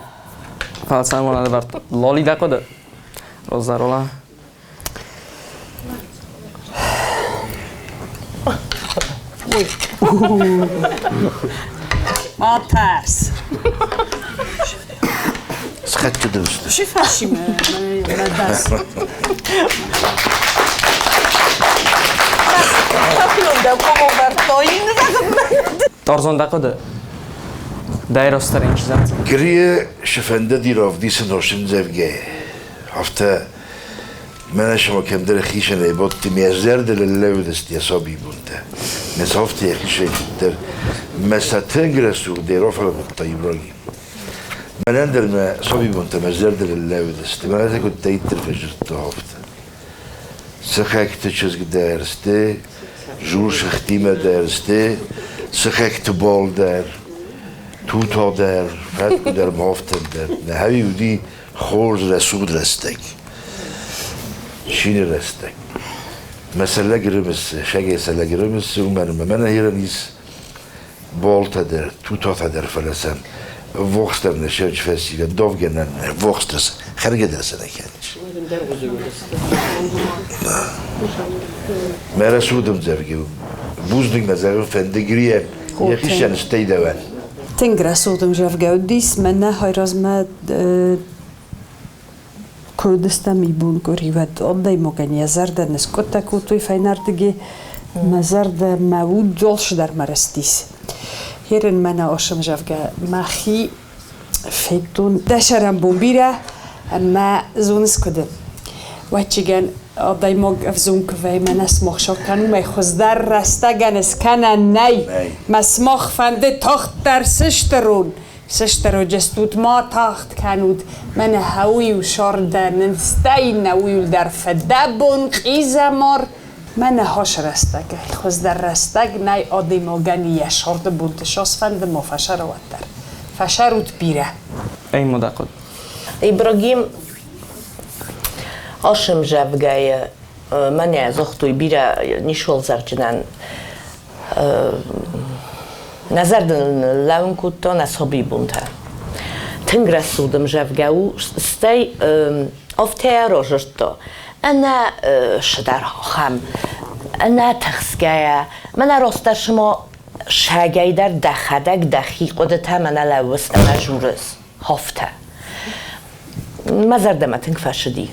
A: Фӕлӕ цӕмӕн ӕвӕрд Лоли дӕ хъуыды? Розарола.
E: Ма тӕрс.
D: Схӕццӕ дын сты.
E: Чи фӕсимӕ мӕ дӕс.
A: Тарзан дӕ хъуыды? Дӕ ростерин чи зӕгъдзӕн?
D: Грийы сфӕндыди равдисын ӕмдзӕвгӕ. Афтӕ мӕнӕ сыма кӕмдӕр хицӕнӕй бадти, мӕ зӕрдыл лӕууыдысты йӕ сабибонтӕ. Мӕ сӕфты йӕхицӕй куыддӕр мӕ сӕ тынг рӕсугъдӕй рафӕлгъуыдта Ибрагим. Мӕнӕн дӕр мӕ сабибонтӕ мӕ зӕрдыл лӕууыдысты, мӕнӕ сӕ куыддӕриддӕр фӕзырдта, афтӕ. Сыхӕгты чызг дӕр сты, зурсыхтимӕ дӕр сты, сыхӕгты бал дӕр, тута дӕр, фӕткъуы дӕр, мафтӕн дӕр. Нӕ уыди хорз рӕсугъд рӕстӕг, чины рӕстӕг. Мӕ сӕлӕг ӕрымысы, шагӕй сӕлӕг ӕрымысы, уымӕн ӕмӕ мӕнӕ Ирӕн ис балтӕ дӕр, тутатӕ дӕр, фӕлӕ сӕм вохстӕр нӕ сӕрч фӕсивӕд, давгӕ нӕ, вохстӕр хӕргӕ дӕр сӕ нӕ кӕнис. Мӕ рӕсугъд ӕмдзӕвгӕ у. Бузныг мӕ зӕгъын фӕнды Грийӕн, йӕхицӕн стӕй дӕуӕн.
E: Тынг рӕсугъд ӕмдзӕвгӕ уыдис, мӕнӕ хайразмӕ куы уыдыстӕм ибон къуыри, уӕд адӕймагӕн йӕ зӕрдӕ ныскъуыдтӕ кодтой фӕйнӕрдыги, мӕ зӕрдӕ, мӕ уд алцыдӕр мӕ рыстис. Херын мӕнӕ ӕмдзӕвгӕ мӕхи федтон дӕ сӕрӕнбон бирӕ ӕмӕ зоныс куыд Уӕччигӕн адӕймаг ӕвзонг куы вӕййы, мӕнӕ сымах кӕнун, мӕ хуыздӕр рӕстӕгӕн скӕнӕн нӕй. Мӕ сымах фӕнды тагъддӕр сыстырон. Сыстыроджы стут ма тагъд кӕнут, мӕнӕ хӕуиу сӕрдӕ нын стӕй нӕуиу дӕр фыдӕбон, хъизӕмар. Мӕнӕ хос рӕстӕг, хуыздӕр рӕстӕг нӕй адӕймагӕн йӕ сӕрды бонты сос фӕнды ма фӕсӕра уӕддӕр. Фӕсӕрут бирӕ.
A: Ӕй модакъуд.
C: Ибрагим ӕсӕмзӕвгӕйы мӕнӕ загътой бирӕ нисуалдзӕгджынӕн нӕ зӕрдыл лӕууын кодта нӕ сабибонтӕ. Тынг рӕсугъд ӕмзӕвгӕ у, стӕй афтӕ разырдта, ӕнӕ сыдӕр ахӕм, ӕнӕ тыхсгӕйӕ. Мӕнӕ растдӕр цыма Сагӕй дӕр дӕхӕдӕг дӕхи хъуыдытӕ мӕнӕ лӕууыс ӕмӕ журыс. Хофтӕ. Мӕ зӕрдӕмӕ тынг фӕцыди.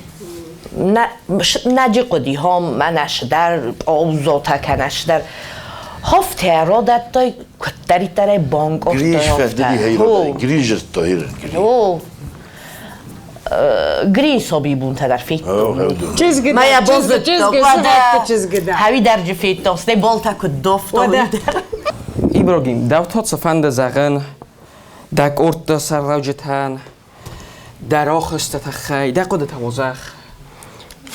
C: Нӕджы хъуыди, хом, мӕнӕ цыдӕр, пъаузотӕ кӕнӕ цыдӕр. Хофтӕ родӕттой куыддӕриддӕрӕй банкъуырдтой
D: Гриш
C: хофтӕ.
D: фӕдыди хейродӕй. Гриш жырдта хейрод.
C: О, Грисоби бунтӕ дӕр федтон.
E: Чызг
C: Мӕ
E: чызг чызг сыхӕгты чызг дӕ.
C: Хӕви дӕрджы федтон, стӕй болтӕ куыд дофтон.
A: Ибрагим, дӕу та цы фӕнды зӕгъын дӕ къордты сӕргълӕуджытӕн, дӕ рохысты тыххӕй, дӕ хъуыдытӕ уазӕх?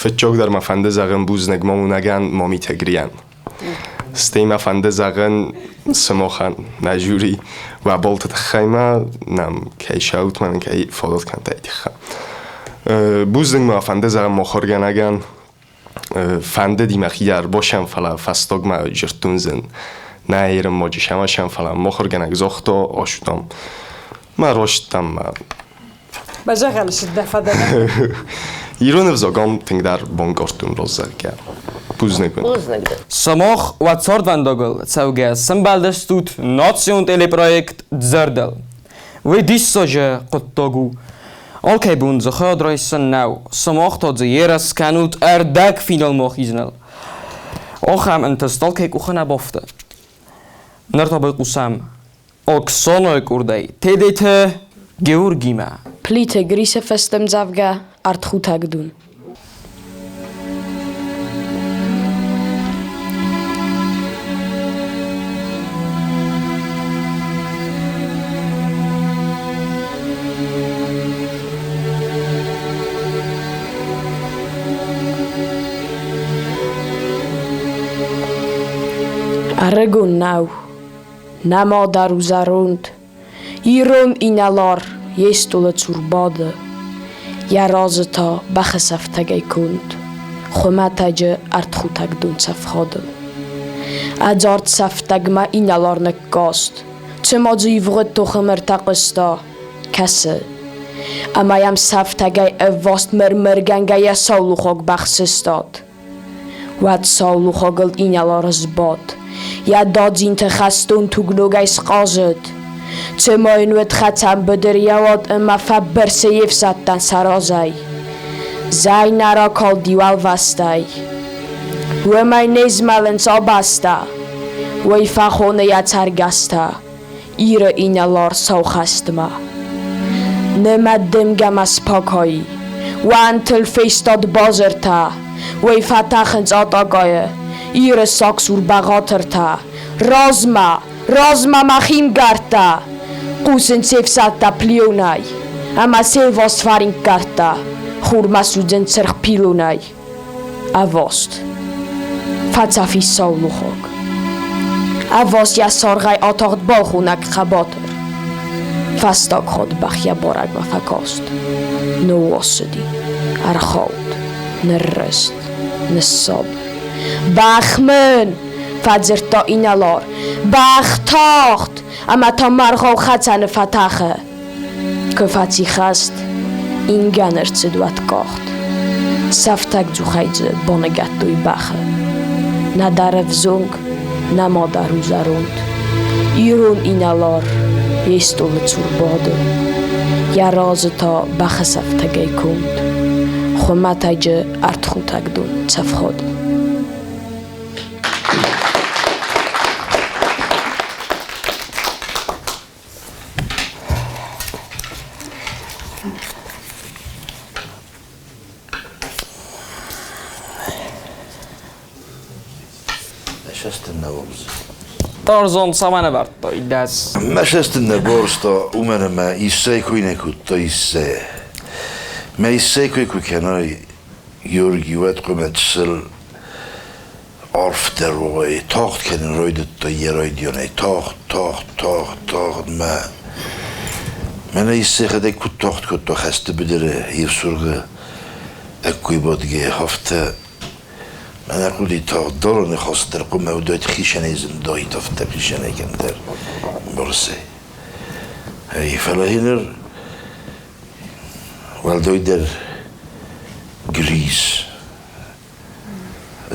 H: Фыццагдӕр мӕ фӕнды зӕгъын бузныг мамунӕгӕн Мамиты Грийӕн. Стӕй мӕ фӕнды зӕгъын сымахӕн, нӕ жюри, уӕ балты тыххӕй ма нӕм кӕй саут, мӕ нын кӕй фадат кӕнтӕ тыххӕй. Бузныг мӕ фӕнды зӕгъын махуыргӕнӕгӕн, фӕндыди мӕхи дӕр босӕн, фӕлӕ фӕстагмӕ зырдтон зын. Нӕ ерын моджы сӕмӕсӕн, фӕлӕ махуыргӕнӕг загъта, ацудам. Мӕ растдӕн мӕ
E: Базӕгъӕл сыд дӕ фӕдӕ.
H: Ирон ӕвзагам тынгдӕр банкъардтон раззӕггӕ. Бузныг уын.
C: Бузныг дын.
A: Сымах уӕ цардвӕндагыл цӕугӕ сӕмбӕлдыстут национ телепроект «Дзырдыл». Уый диссаджы хъуыддаг у. Алкӕй бон дзы хайад райсын нӕу. Сымах та дзы ерыс кӕнут ӕрдӕгфиналмӕ ахизыныл. Ахӕм ӕнтыст алкӕй къухы нӕ бафты. Ныр та байхъусӕм Оксонойы къордӕй Тедеты Георгимӕ.
G: Плиты Грисы фӕстӕмдзӕвгӕ «Ӕртхутӕг дун». Ӕрыгон нӕу, нӕма дӕр у зӕронд. Ирон инӕлар йе стъолы цур бады, йӕ разы та бӕхы сӕфтӕгӕй конд, хуымӕтӕджы ӕртхутӕгдон цӕфхадыл. Ӕдзард сӕфтӕгмӕ инӕлар ныккаст, цыма дзы ивгъуыд тохы мыртӕ хъуыста, кӕсы. Ӕмӕ йӕм сӕфтӕгӕй ӕвваст мыр-мыргӕнгӕ йӕ саулохаг бӕх сыстад. Уӕд саулохагыл инӕлар сбадт, йӕ дадзинты хӕстон туг ногӕй схъазыд. Цыма йын уӕд хӕцӕн быдыр йӕ уад ӕмӕ фӕбырсы йе фсӕдтӕн сӕ разӕй. Зӕй нӕ ракалди уӕлвӕстӕй. Уымӕй не змӕлынц а бӕстӕ, уый фӕхоны йӕ цӕргӕстӕ Иры инӕлар сау хӕстмӕ. Нымӕт дымгӕмӕ спакай, уӕнтыл фестад базыртӕ, уый фӕтӕхынц атагайы Иры сагсур бӕгъатыртӕ. Размӕ, размӕ мӕхи мгӕрттӕ! Хъусынц се фсӕдтӕ плионӕй, ӕмӕ се васт фаринккӕрдтӕ хурмӕ судзынц цыргъ пилонӕй. Ӕваст фӕцӕф ис саулохаг. Ӕваст йӕ саргъӕй атагъд балхонӕг хъӕбатыр. Фӕстаг хатт бӕх йӕ барӕгмӕ фӕкаст. Ныууасыди, ӕрхауд, ныррызт, ныссабыр. Бӕх мын! фӕдзырдта инӕлар. Бӕх тагъд! Ӕмӕ та маргъау хӕцӕны фӕтӕхы. Куы фӕци хӕст, ингӕн ӕрцыд уӕд къахт. Сӕфтӕгдзухӕй дзы баныгӕдтой бӕхы. Нӕдӕр ӕвзонг, нӕма дӕр у зӕронд. Ирон инӕлар йе стъолы цур бады, йӕ разы та бӕхы сӕфтӕгӕй конд, хуымӕтӕджы ӕртхутӕгдон цӕфхад.
A: Тарзон цӕмӕн ӕвӕрдтой дӕс?
D: Мӕ цӕст нӕ борста, уымӕн ӕмӕ Иссӕй куы нӕ кодта Иссӕ. Мӕ Иссӕй куы куы кӕнай, Георги, уӕд хъуамӕ чысыл арфдӕр уой, тагъд кӕнын райдыдта йӕ райдианӕй. Тагъд, тагъд, тагъд, тагъд мӕ мӕнӕ Иссӕхӕдӕг куыд тагъд кодта хӕсты быдыры Евсургы ӕккой бадгӕйӕ, афтӕ мӕнӕ хъуыди тагъддӕр ныхас дӕр хъуамӕ уыдаид хицӕнӕй зындаид, афтӕ хицӕнӕй кӕмдӕр бӕрцӕй. Фӕлӕ ныр уӕлдайдӕр Грис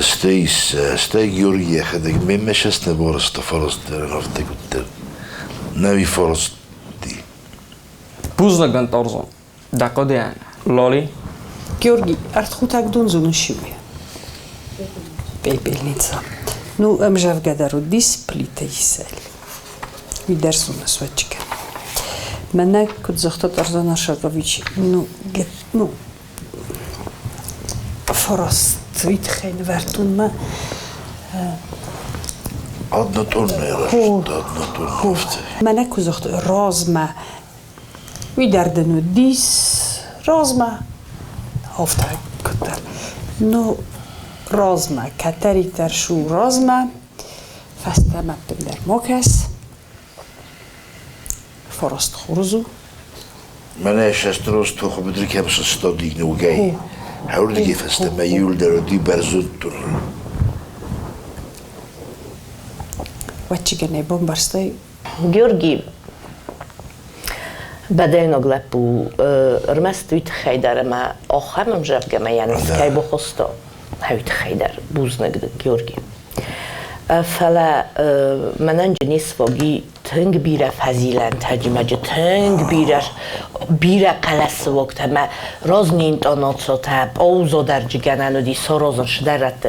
D: сты. Стӕй Иссӕ, стӕй Георги йӕхӕдӕг мемӕ сӕс нӕ барызта фараст афтӕ куыддӕр. Нӕуи фарасти.
A: Бузныг дын, Торзон. Дӕ хъуыдыйӕн. Лоли?
E: Георги, ӕртхутӕг дон зоныс-иу? Пепельница. Ну, ӕмзӕвгӕ дӕр уыдис плитӕ исӕл. Уый дӕр зоныс уӕдчикӕ. Мӕнӕ куыд загъта Тарзан Аршакович, ну, ну, фараст уый тыххӕй нывӕрдтон
D: Однотонная однотонная.
E: Мӕнӕ куы загътой размӕ, уый дӕр дын уыдис размӕ, афтӕ куыддӕр. Ну, размӕ, кӕддӕриддӕр шу размӕ, фӕстӕмӕ ӕппындӕр ма кӕс. Фараст хорз у.
D: Мӕнӕ сӕстырос тохы быдыры кӕм сыстади ногӕй, хӕрдгӕ фӕстӕмӕ иуылдӕр уыди бӕрзонддӕр.
E: Вӕччигӕнӕй бамбӕрстай?
C: Георги бӕдӕйнаг лӕппу ӕрмӕст уый тыххӕй дӕр ӕмӕ ахӕм ӕмзӕвгӕ мӕ йӕ ныфс кӕй бахоста, уый тыххӕй дӕр бузныг дын, Георги. Фӕлӕ мӕнӕн не своги тынг бирӕ фӕзилӕнтӕ джимӕджы тынг бирӕ бирӕ хъӕлӕсыуӕгтӕ мӕ розни интонациотӕ паузо дӕр джигӕнӕн уыди сорозын сыдӕрӕтты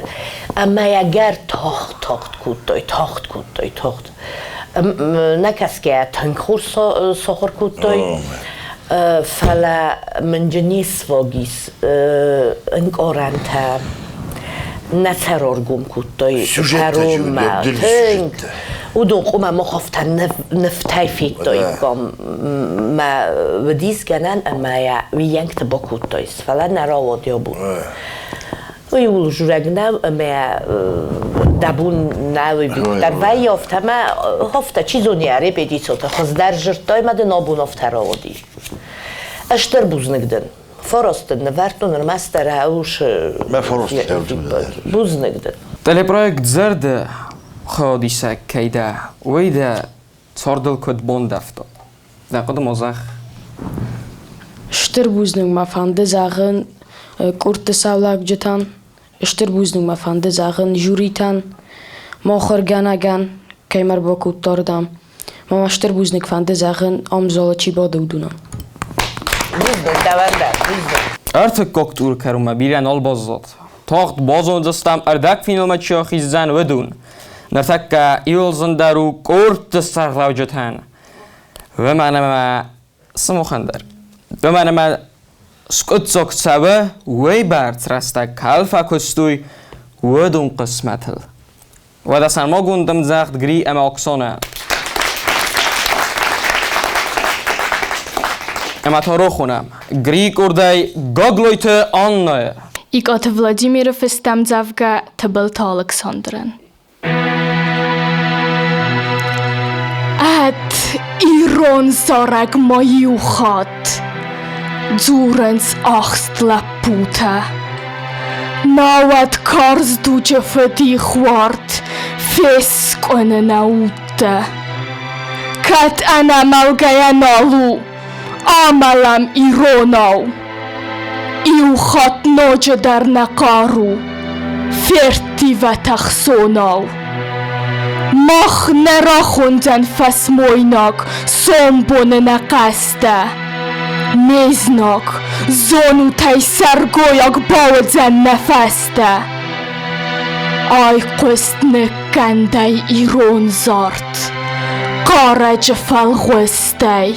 C: ӕмӕ ӕгӕр тагъд-тагъд кодтой, тагъд кодтой, тагъд. Нӕ кӕсгӕйӕ тынг хорз сахуыр кодтой, фӕлӕ мын джы не свог ис ӕнкъарӕнтӕ нӕ сӕрӕргом кодтой кӕронмӕ тынг. Уыдон хъуамӕ махӕфтӕ нывтӕй федтаиккам мӕ уыдис гӕнӕн ӕмӕ йӕ уыйӕнгты бакодтаис, фӕлӕ нӕ рауад йӕ бон. Уый ууыл дзурӕг нӕу ӕмӕ дӕ бон нӕ уый дӕр вӕййы афтӕ ӕмӕ афтӕ чи зоны йӕ репетициотӕ хуыздӕр зыдтой ӕмӕ дын абон афтӕ рауади. Стыр бузныг дын. Фараст дын нывӕрдтон ӕрмӕстдӕр ӕусы.
D: Мӕ фараст
C: Бузныг дын.
A: Телепроект Зӕрдӕ хайадисӕг кӕй дӕ, уый дӕ цардыл куыд бандӕвта? Дӕ хъуыды ма зӕгъ.
G: Стыр бузныг мӕ фӕнды зӕгъын къордты саулагджытӕн, стыр бузныг мӕ фӕнды зӕгъын жюритӕн, махуыргӕнӕгӕн, кӕй мӕ ӕрбакодта ардӕм. Мӕ ма стыр бузныг фӕнды зӕгъын, ам залы чи бады, уыдонӕн.
C: Бузныг, дӕуӕн дӕр, бузныг.
A: Ӕртыккаг тур кӕронмӕ бирӕ нал баззад. Тагъд базондзыстӕм ӕрдӕгфиналмӕ чи ахиздзӕн, уыдон. Ныртӕккӕ иуылзындӕр у къордты сӕргълӕуджытӕн. Уымӕн ӕмӕ сымахӕн дӕр. Уымӕн ӕмӕ скъуыддзаг цӕуы уыйбӕрц рӕстӕг кӕл фӕкуыстой, уыдон хъысмӕтыл. Уӕдӕ сӕрмагонд ӕмдзӕгъд Гри ӕмӕ Оксанӕ. Ӕмӕ та рохонӕм. Гри къордӕй Гаглойты Аннӕ.
F: Икъаты Владимиры фыстӕмдзӕвгӕ Тыбылты Алыксандрӕн. Ӕтт, ирон зарӕг ма иу хатт, дзурынц ахст лӕппутӕ. Науӕд карз дуджы фыдихуард фескъуыны нӕ удтӕ. Кӕд ӕнӕмӕлгӕйӕ нал у, амӕлӕм иронау. Иу хатт ноджыдӕр нӕ хъару ферттивӕт ӕхцонау. Мах нӕ рахондзӕн фӕсмойнаг сомбоны нӕ хъӕстӕ. Ме знаг, зонут ӕй, сӕргойаг бауыдзӕн нӕ фӕстӕ. Айхъуыст ныккӕндӕй ирон зард, хъарӕджы фӕлгъуызтӕй.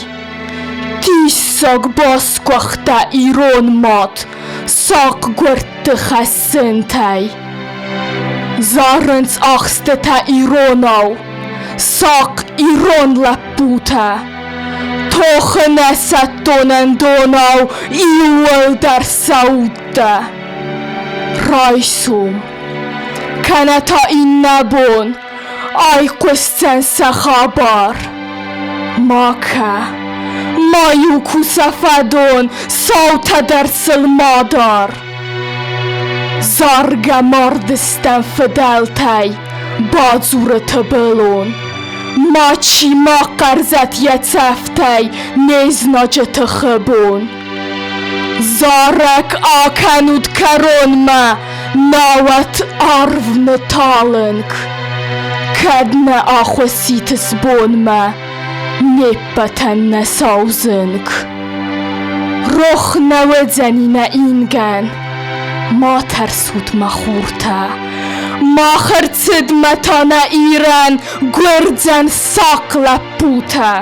F: Диссаг басгуыхтӕ ирон мад сахъгуырдты хӕссынтӕй. Зарынц ахстытӕ иронау, сахъ ирон лӕппутӕ. Тохы нӕ сӕттонӕн донау иууылдӕр сӕ удтӕ. Райсом, кӕнӕ та иннӕбон айхъуысдзӕн сӕ хабар. Ма кӕ, ма-иу ку сӕ фӕдон, саутӕ дӕр сыл ма дар. Заргӕ мардыстӕм фыдӕлтӕй, бадзуры Тыбылон. Мачи ма хъӕрзӕд йӕ цӕфтӕй не знаджы тыхы бон. Зарӕг акӕнут кӕронмӕ,
I: Науӕд арв ныталынг. Кӕд нӕ ахуысситыс бонмӕ, не ппӕтӕн нӕ сау зынг. Рох нӕ уыдзӕни нӕ ингӕн, ма тӕрсут, мӕ хуртӕ. Мах ӕрцыдмӕ та нӕ Ирӕн гуырдзӕн сахъ лӕппутӕ.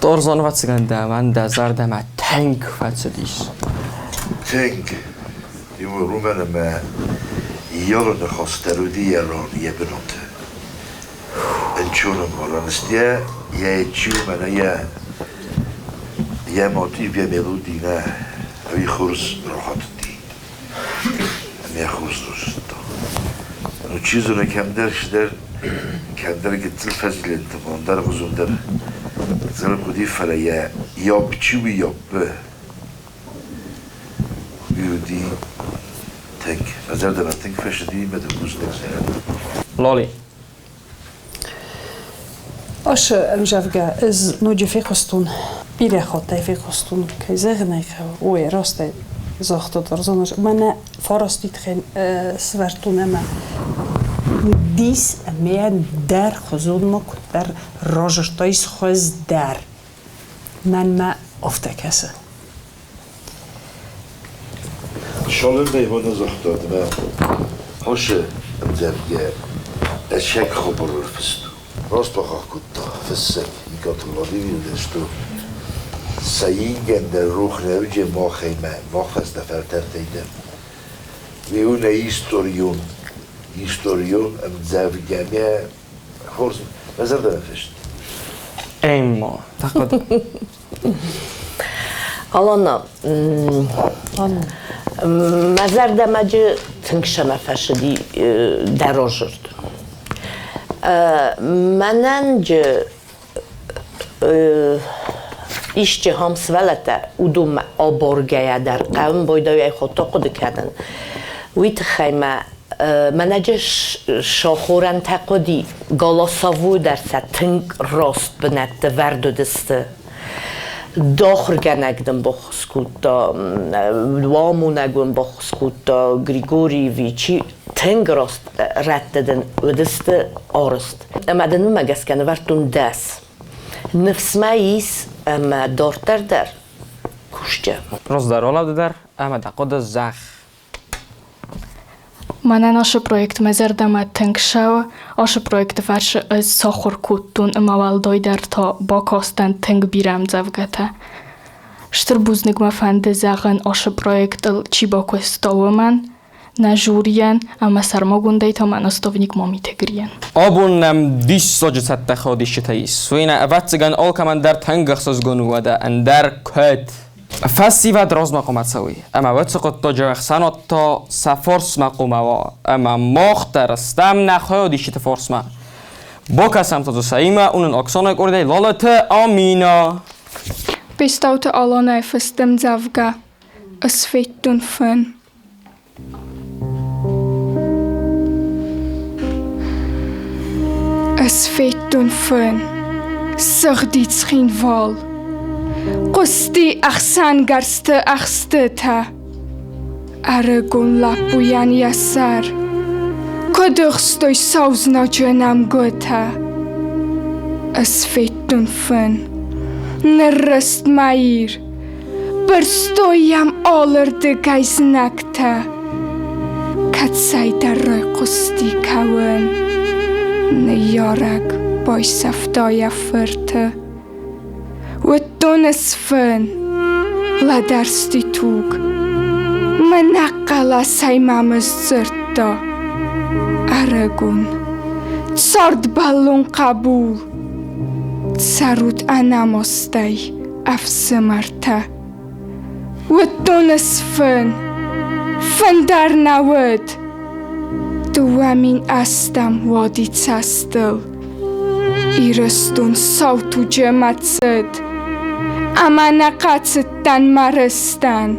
A: Торзон ӕвӕццӕгӕн дӕ дӕ зӕрдӕмӕ тынг фӕцыдис.
D: Тынг. Уымӕн ӕмӕ йӕ ныхас дӕр уыди йӕ ран, йӕ бынаты. Ӕнцон ӕмбарӕн сты йӕ чи мӕнӕ йӕ мотив, йӕ мелоди нӕ ӕви хорз рахатыди. Ӕмӕ хорз рызыдта. Ну, чи зоны, кӕмдӕр цыдӕр, кӕмдӕр гыццыл фӕзилӕнты ӕндӕргъуызон дӕр гыццыл хъуыди, фӕлӕ йӕ йопп чи у, йоппы, уый уыди тынг, мӕ зӕрдӕмӕ тынг фӕцыди мӕ дын бузныг зӕгъын.
A: Лоли.
E: Ашы ӕмзӕвгӕ ӕз ноджы фехъуыстон, бирӕ хаттӕй фехъуыстон, кӕй зӕгъын ӕй хъӕуы, ой, растӕй загъта дӕр мӕнӕ фарасти тыххӕй сывӕрдтон ӕмӕ дис ӕмӕ дӕр хуызонмӕ куыддӕр разырдтай хуыздӕр. Мӕнмӕ афтӕ кӕсы.
D: Шалынмӕ иваны загъта, ӕмӕ хосы ӕмдзӕвгӕ ӕцӕг хабарыл фыст у. Раст бахахх кодта фыссӕг Икъаты Владимир дӕр, что сӕ ингӕн дӕр рох нӕ уыди махӕй мӕ мах фӕстӕ фӕлтӕртӕй дӕр. Уый у нӕ историон, историон ӕмдзӕвгӕмӕ хорз мӕ зӕрдӕмӕ фыст.
A: Эмма, тахъуыд.
C: Алана, мӕ зӕрдӕмӕ тынг сӕмӕ фӕцыди дӕ розырд. Мӕнӕн джы исчи хам сывӕллӕттӕ уыдонмӕ абаргӕйӕ дӕр хъӕуын байдайай хотты хъуыды кӕнын. Уый тыххӕй мӕ мӕнӕ сахорӕнтӕ хъуыди, голосовой дӕр сӕ тынг раст бынӕтты вӕрд уыдысты. Дохуыргӕнӕг дын баххуыс кодта, уамонӕг уын баххуыс кодта Григорьевичи тынг раст рӕтты дын уыдысты арӕзт. Ӕмӕ дын уымӕ гӕсгӕ нывӕрдтон дӕс. Ныфс мӕ ис, ӕмӕ дарддӕр дӕр кусджы.
A: Раздӕр ралӕуды дӕр ӕмӕ дӕ хъуыды зӕгъ.
F: Мӕнӕн ашы проект мӕ зӕрдӕмӕ тынг цӕуы. Ашы проекты фӕрцы ӕз сахуыр кодтон ӕмӕ уӕлдайдӕр та бакастӕн тынг бирӕ ӕмдзӕвгӕтӕ. Стыр бузныг мӕ фӕнды зӕгъын ашы проектыл чи бакуыста, уымӕн, нӕ жюрийӕн ӕмӕ сӕрмагондӕй та мӕ наставник Мамиты Грийӕн.
A: Абон нӕм диссаджы цӕттӕ хаодисджытӕ ис. Уый нӕ, ӕвӕццӕгӕн, алкӕмӕн дӕр тынг ӕхсызгон у уӕдӕ ӕндӕр куыд. Фӕсивӕд размӕ хъуамӕ цӕуой, ӕмӕ уыцы хъуыддаджы ӕхсӕнад та сӕ фарсмӕ хъуамӕ уа, ӕмӕ мах дӕр стӕм нӕ хайадисджыты фарсмӕ. Бакӕсӕм та дзы сӕимӕ уынын Оксана къордӕй Лалыты Амина.
F: Бестауты Аланӕйы фыст ӕмдзӕвгӕ «Ысфедтон фын». Ӕз федтон фын, сыгъди Цхинвал. Хъуысти ӕхсӕнгӕрзты ӕхстытӕ. Ӕрыгон лӕппуйӕн йӕ сӕр куыд ӕхстой сау знаджы нӕмгуытӕ. Ӕз федтон фын, ныррызт мӕ Ир, Бырстой йӕм алырдыгӕй знӕгтӕ. Кӕцӕйдӕр райхъуысти кӕуын. Ныййарӕг байсӕфта йӕ фырты. Уыдтон ӕз фын, лӕдӕрсти туг. Мӕнӕ хъӕлӕсӕй мӕм ысдзырдта. Ӕрыгон, цардбӕллон хъӕбул, цӕрут ӕнамондӕй. Ӕфсымӕртӕ, уыдтон ӕз фын, фын дӕр нӕ уыд. 2008 уади цӕстыл. Ирыстон сау туджы мӕцыд. Ӕмӕ нӕ хъӕцыдтӕн мӕ рыстӕн.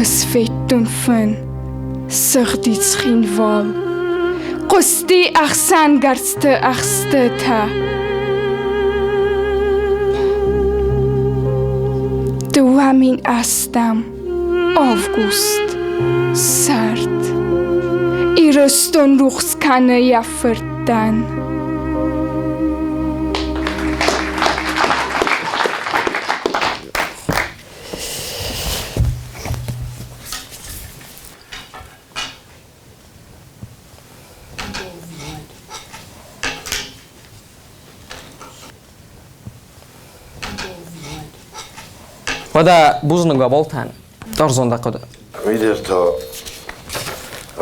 F: Ӕз федтон фын, сыгъди Цхинвал. Хъуысти ӕхсӕнгӕрзты ӕхстытӕ. 2008 август, сӕрд. Ирыстон рухс кӕны йӕ фырттӕн.
A: Уӕдӕ бузныг уӕ болтӕн. Ӕрдзон дӕ хъуыды.
D: Уый дӕр та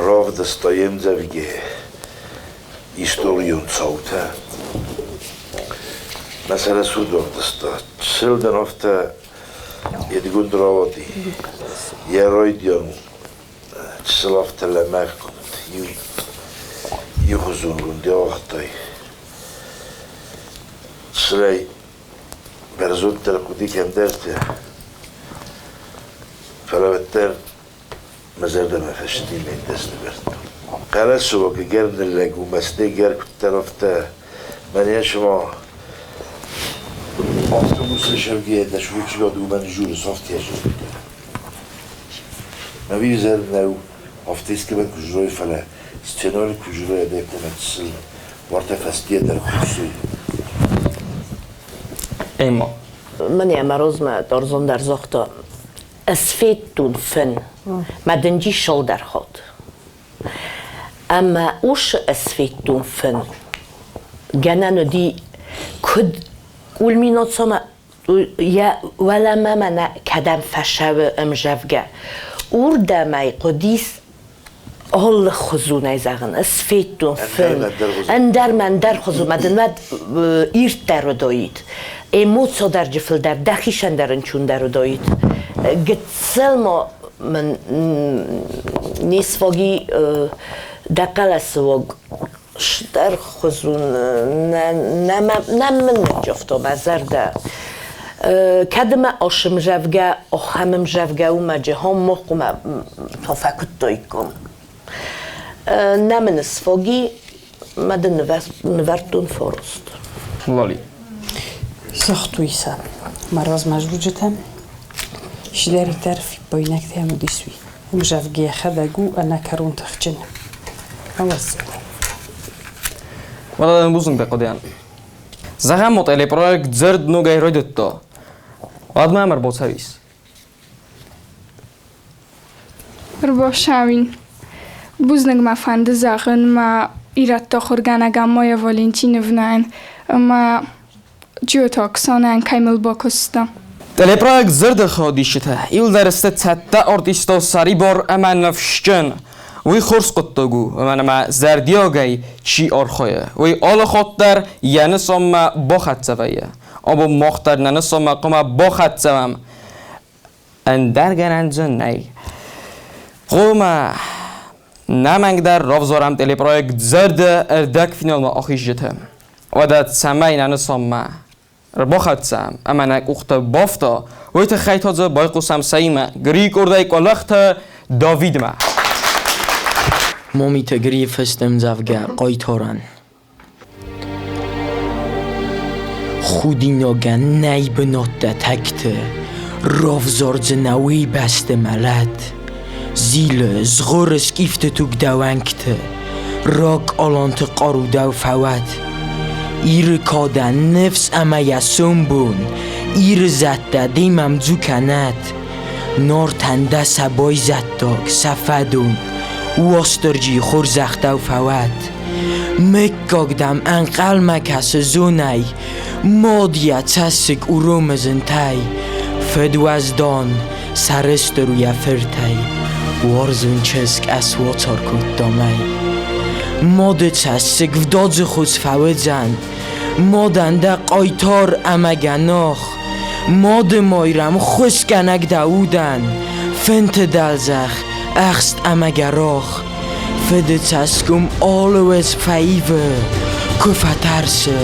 D: равдыста йе мдзӕвгӕ историон цаутӕ. Мӕ сӕрӕ суд равдыста. Чысыл дӕр афтӕ едгунд рауади. Йӕ райдиан чысыл афтӕ лӕмӕгъгонд, иу иухуызонгонд ауагътай. Чысылӕй бӕрзонддӕр хъуыди кӕмдӕрты, фӕлӕ уӕддӕр мӕ зӕрдӕмӕ фӕсти ме дӕсны вӕрдтон. Хъӕлӕсыуаг ӕгӕр ныллӕг у, мӕсты ӕгӕр куыддӕр афтӕ мӕнӕ цыма автобусы сӕвгӕйӕ дӕ сручгад уымӕн журы софтӕ зылдта. Мӕ визӕр нӕу, афтӕ искӕмӕн куы журой, фӕлӕ сценӕйыл куы журой адӕймагмӕ чысыл уартӕ фӕстийӕ дӕр кусы.
A: Эмма.
C: Мӕнӕ мӕ розмӕ дорзон дӕр загъта, ӕз федтон фын, мӕ дынджи сылдӕр хот. Ӕмӕ усы ӕз федтон фын. Гӕнӕн уыди, куыд кульминацимӕ йӕ уӕлӕмӕ мӕнӕ кӕдӕм фӕсӕуы ӕмзӕвгӕ, уырдӕм ӕй хъуыдис алыхуызонӕй зӕгъын, ӕз федтон фын, ӕндӕр мӕ ӕндӕр хуызон, мӕ дын уӕд ирддӕр уыдаид, эмоциодӕрджы фылдӕр, дӕхицӕн дӕр ӕнцондӕр уыдаид. Гыццыл ма мын не сваги дӕ хъӕлӕсы уаг стӕрхуызон нӕ мын ныджджывта мӕ зӕрдӕ. Кӕд мӕ ӕсымзӕвгӕ, ахӕмымзӕвгӕ у мӕ джихон мохъумӕ та фӕкуыдтаиккам. Нӕ мын сфаги, мӕ дын нывӕрдтон фараст.
A: Лали.
E: Загътой сӕ мӕ размӕ журджытӕ. Чидӕриддӕр фиппаинӕгтӕ уыдис уый. Ӕмзӕвгӕ йӕхӕдӕг у ӕнӕкӕрон тыхджын. Ӕвӕццӕгӕн.
A: Уӕдӕ бузныг дӕ хъуыдыйӕн. Зӕгъӕм, отеле проект дзырд ногӕй райдыдта. Уӕд мӕм ӕрбацӕуис.
F: Ӕрбацӕуин. Бузныг мӕ фӕнды зӕгъын мӕ ирӕтты ахуыргӕнӕг Аммоя Валентиновнӕйӕн ӕмӕ Джиоты Оксанӕйӕн, кӕй мыл бакуыста.
A: Телепроект Зӕрдӕхаудисджытӕ иуылдӕр сты цӕттӕ артисттау сӕрибар ӕмӕ ныфсджын. Уый хорз хъуыддаг у, уымӕн ӕмӕ зӕрдиагӕй чи архайы, уый алы хатт дӕр йӕ нысанмӕ бахӕццӕ вӕййы. Абон мах дӕр нӕ нысанмӕ хъуамӕ бахӕццӕ уӕм. Ӕндӕр гӕнӕн дзы нӕй. Хъуамӕ нӕмӕнгдӕр равзарӕм телепроект Зӕрдӕ ӕрдӕгфиналмӕ ахизджыты. Уӕдӕ цӕмӕй нӕ нысанмӕ ӕрбахӕццӕ ӕмӕ нӕ къухты бафта, уый тыххӕй та дзы байхъусӕм сӕимӕ Грикъордӕй къуылыхты Давидмӕ.
J: Момиты Грийы фыст ӕмдзӕвгӕ Хъайтарӕн. Худинагӕн нӕй бынӕттӕ тӕгты, Равзардзынӕ уый бӕсты мӕлӕт. Зилы, згъоры скъифты туг дӕ уӕнгты, Раг аланты хъару дӕу фӕуӕд. Иры кадӕн ныфс ӕмӕ йӕ сомбон, Иры зӕдтӕ демӕ мдзу кӕнӕд. Нартӕн дӕ сӕ байзӕддаг, сӕ фӕдон, Уастырджийы хорзӕх дӕу фӕуӕд. Мыггаг дӕм ӕнхъӕлмӕ кӕсы зонӕй, Мад йӕ цӕссыг уромы зынтӕй, Фыд уӕздан, сӕрыстыр у йӕ фыртӕй, Уарзон чызг ӕсуацар кодта мӕй. Мады цӕссыг вдадзы хос фӕуыдзӕн, Мадӕн дӕ хъайтар ӕмӕ гӕнах, Мады Майрӕм ххуысгӕнӕг дӕ удӕн, Фынты дӕлдзӕх, ӕхст ӕмӕ гӕрах. Фыды цӕсгом алы уӕз фӕивы, куы фӕтӕрсы,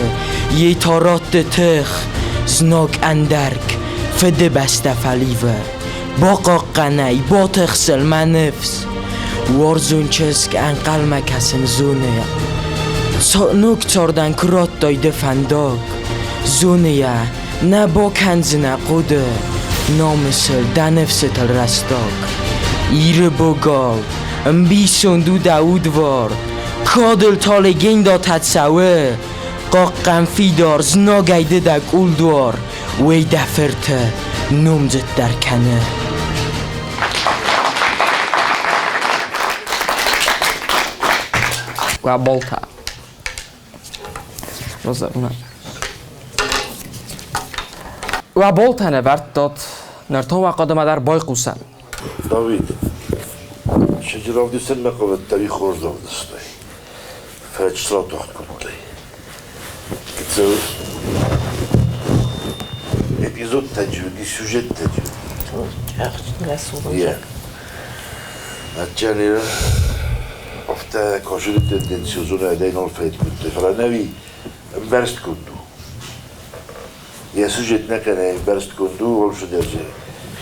J: йе та ратты тых. Знаг ӕндӕрг, Фыдыбӕстӕ фӕливы, Бахъахъхъӕнай, батыхсыл мӕ ныфс. Уарзон чызг ӕнхъӕлмӕ кӕсын зоны. Ног цардӕн куы радтай ды фӕндаг, Зоны йӕ, нӕ бакӕндзынӕ хъуыды, Намысыл, дӕ ныфсытыл рӕстаг. Иры богал, ӕмбисонд у дӕ удвар, Кадыл та легендӕтӕ цӕуы, Хъахъхъӕн фидар, знагӕй ды дӕ къулдуар, Уый дӕ фырты номдзыддӕр кӕны.
A: Уӕ болта. Уӕ болтӕ нӕвӕрдтат, нӕртон уӕ хъуыдымӕ дӕр байхъусӕм.
D: Давид, чызджы равдисынмӕ хъавыдтӕ ӕви хорз равдыстай? Фӕлӕ чысыл атагъд кодтай. Гыццыл эпизодтӕ уыди, сюжеттӕ уыди. Отчаяние афтӕ косыды тенденциозонӕй дӕй нал фӕйд кодтой, фӕлӕ нӕуи ӕмбӕрстгонд у. Йӕ сюжет нӕ кӕнӕ ӕмбӕрстгонд у, алцыдӕр дзы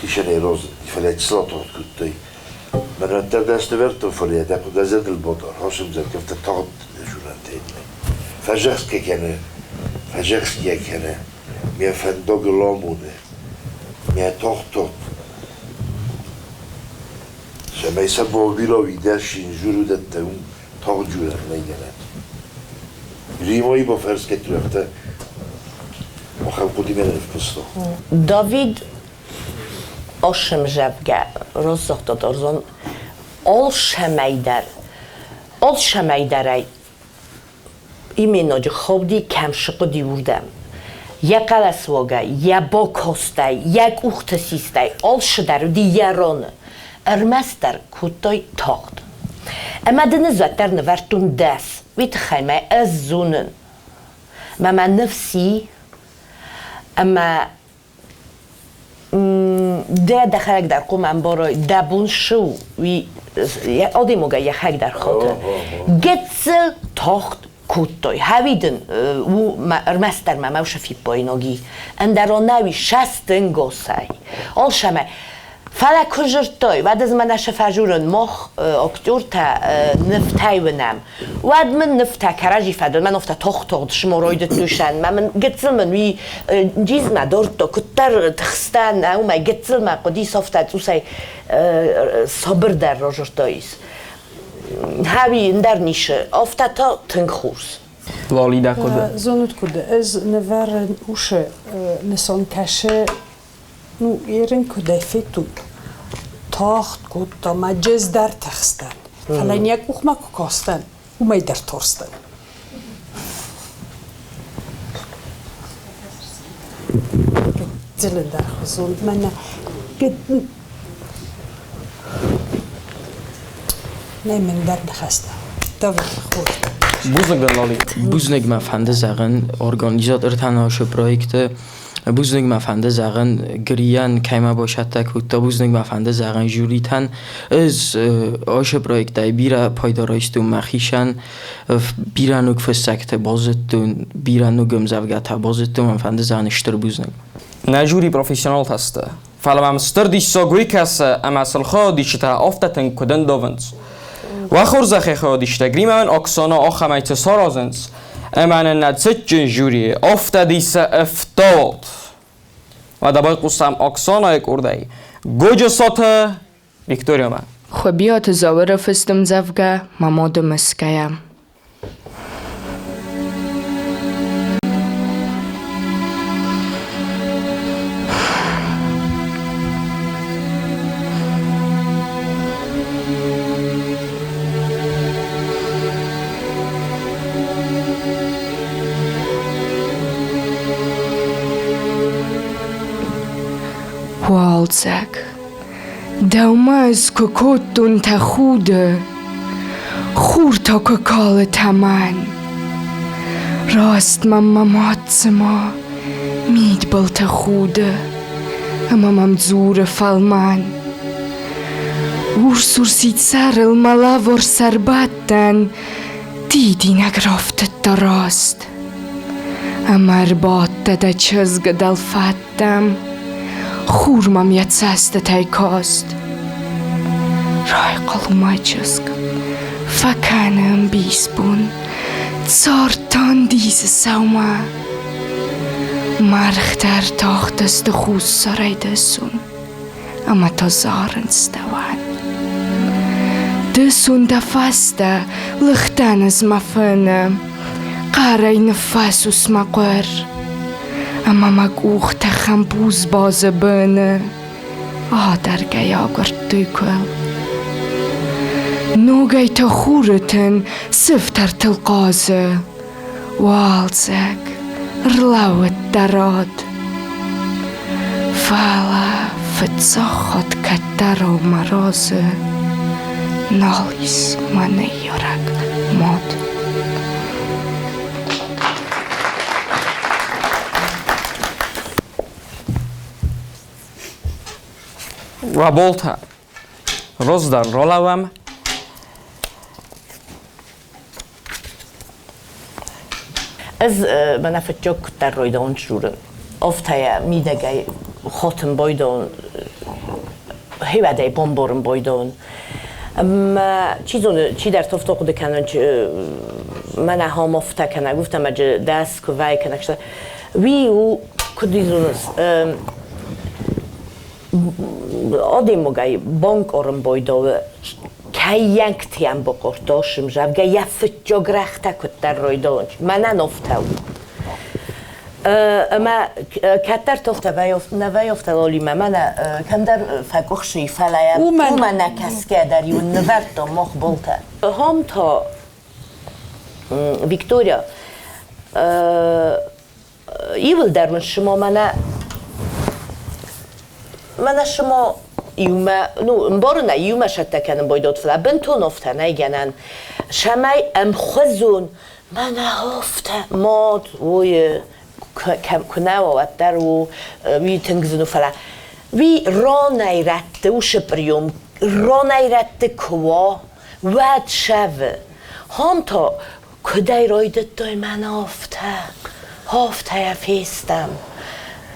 D: хицӕнӕй разынди, фӕлӕ чысыл атагъд кодтой. Мӕн уӕддӕр дӕ ӕстӕвӕрдтон, фӕлӕ йӕ дӕ дӕ зӕрдыл бадар, хасымдзӕн, афтӕ тагъд журналтӕй. Фӕзӕхсгӕ кӕны, фӕзӕхсгӕ кӕны, ме фӕндагыл амоны, ме тагъд-тагъд. Цӕмӕй сӕ баввила уидӕсин журудӕттӕ уым тагъд журӕн нӕй гӕнӕн. Римайы ба фӕрсгӕ туӕгтӕ ахӕм хъуыдимӕ нӕ ныффыста.
C: Давид ошымзӕвгӕ роздзагъдтат ӕрдзон алцӕмӕйдӕр, алцӕмӕйдӕрӕй именоджы хауди кӕм сыхъуыди, уырдӕм. Йӕ хъӕлӕсуагӕй, йӕ бакастӕй, йӕ къухты систӕй алцыдӕр уыди йӕ роны. Ӕрмӕстдӕр кодтой тагъд. Ӕмӕ дын ӕз уӕддӕр нывӕрдтон дӕс, уый тыххӕй мӕ ӕз зонын. Мӕ мӕ ныфс и, ӕмӕ дӕ дӕхӕдӕг дӕр хъуамӕ ӕмбарай, дӕ бон цы у, уый адӕймагӕй йӕхӕдӕг дӕр хаты. Гыццыл тагъд кодтой. Хӕви дын у ӕрмӕстдӕр мӕ мӕусы фиппаинаг и. Ӕндӕр ӕнӕуи сӕстынгосӕй. Алцӕмӕ Фӕлӕ куы зыдтой, уӕд ӕз мӕнӕ сӕ фӕжурын, мах актертӕ нывтӕй уынӕм. Уӕд мын нывтӕ кӕрӕдзи фӕдыл, мӕн афтӕ тох-тохд сморойдыдтой сӕн, мӕ мын гыццыл мын уый джизмӕ дордто, куыддӕр тыхстӕн, уымӕй гыццыл мӕ хъуыдис афтӕ цъусӕй сабырдӕр разырдтаис. Хӕуи ӕндӕр ницы, афтӕ та тынг хорз.
A: Лолида куыд?
E: Зонут куыд, ӕз нывӕрын усы нысан кӕсы. Ну, ерын куыдӕй федтон, тагъд кодта, мӕ джез дӕр тыхстӕн. Фӕлӕ йын йӕ къухмӕ куы кастӕн, уымӕй дӕр тарстӕн. Гыццылы дӕр хуызон мӕнӕ Нӕй мын дӕр ныхӕстӕ. Давай, хорз.
A: Бузныг дын, Лоли.
J: Бузныг мӕ фӕнды зӕгъын организатортӕн ацы проекты. Бузныг мӕ фӕнды зӕгъын Грийӕн, кӕй мӕ басӕттӕ кодта, бузныг мӕ фӕнды зӕгъын жюритӕн. Ӕз ацы проектӕй бирӕ пайда райстон мӕхицӕн, бирӕ ног фыссӕгтӕ базыдтон, бирӕ ног ӕмдзӕвгӕтӕ базыдтон, мӕн фӕнды зӕгъын стыр бузныг.
A: Нӕ жюри профессионалтӕ сты. Фӕлӕ мӕм стыр диссаг уый кӕсы, ӕмӕ сыл хайадисджытӕ афтӕ тынг куыд ӕндавынц. Уӕ хорзӕхӕй хайадисджытӕ Гримӕн Оксана ахӕмӕй цы саразынц, ӕмӕ нын нӕ цытджын жюри афтӕ дисы ӕфтауӕд. Уӕдӕ байхъусӕм Оксанайы къордӕй Годжысаты Викториямӕ.
G: Хуыбиаты Зауыры фыст ӕмдзӕвгӕ «Мӕ мады мысгӕйӕ». Уалдзӕг, дӕумӕ ӕз куы кодтон тӕхуды, Хур та куы калы тӕмӕн. Раст мӕм мӕ мад цыма мидбылты худы Ӕмӕ мӕм дзуры фӕлмӕн. Урс-урсид сӕрыл мӕ лӕвар сӕрбӕттӕн Дидинӕг рафтыдта раст.
I: Ӕмӕ ӕрбадтӕ дӕ чызгы дӕлфӕдтӕм, Хур мӕм йӕ цӕстытӕй каст. Райхъал у мӕ чызг, фӕкӕны ӕмбисбон, Цард та ндисы сӕумӕ. Мӕргътӕ ӕртахтысты хуссарӕй дысон, Ӕмӕ та зарынц дӕуӕн. Дысон дӕ фӕстӕ лыгътӕн ӕз мӕ фыны, Хъӕрӕй ныффӕсус мӕ хъуыр, Ӕмӕ мӕ къухтӕ хӕмпус базы быны Адӕргӕй агуырдтой куыл. Ногӕй та хуры тын сыфтӕртыл хъазы, Уалдзӕг рлӕууыд дӕ рад. Фӕлӕ фыццаг хатт кӕддӕрау мӕ разы Нал ис мӕ ныййарӕг мад.
A: Уӕ Роздӕр ралӕууӕм.
C: Ӕз мӕнӕ фыццаг куыддӕр райдайон дзурын, афтӕ мидӕгӕй хатын байдайон, хивӕдӕй бамбарын байдайон. Ӕмӕ чи зоны, чидӕртӕ афтӕ хъуыды кӕнынц, мӕнӕ ахӕм афтӕ кӕнӕ уфтӕ мӕ дӕс куы вӕййы кӕнӕ Уый у, куыд зоныс, адӕймагӕй банкъарын байдайы, кӕййӕнгтӕм бакъордтасым, зӕгъгӕ, йӕ фыццаг рӕгътӕ куыддӕр райдайынц. Мӕнӕн афтӕ у. Ӕмӕ кӕддӕр тохтӕ нӕ вӕййӕфтӕ Лолимӕ, мӕнӕ кӕмдӕр фӕкъуыхсы, фӕлӕ уымӕ нӕ кӕсгӕ дӕр иу нывӕрдтон мах болтӕ. Хом та Виктория Иуылдӕр мын шымо мӕнӕ мӕнӕ шымо иумӕ, ну, ӕмбарын ӕй, иумӕ сӕттӕ кӕнын байдот, фӕлӕ бынтон офтӕ нӕй гӕнӕн. Сӕмӕй ӕмхуызон мӕнӕ офтӕ мад уойы куы нӕ уа, уӕддӕр у уый тынг зын у, фӕлӕ уый ронӕй рӕтты уыцы прием, ронӕй рӕтты куы уа, уӕд сӕвы. Хом та Куыдӕй райдыдтой мӕнӕ афтӕ, афтӕ фестӕм.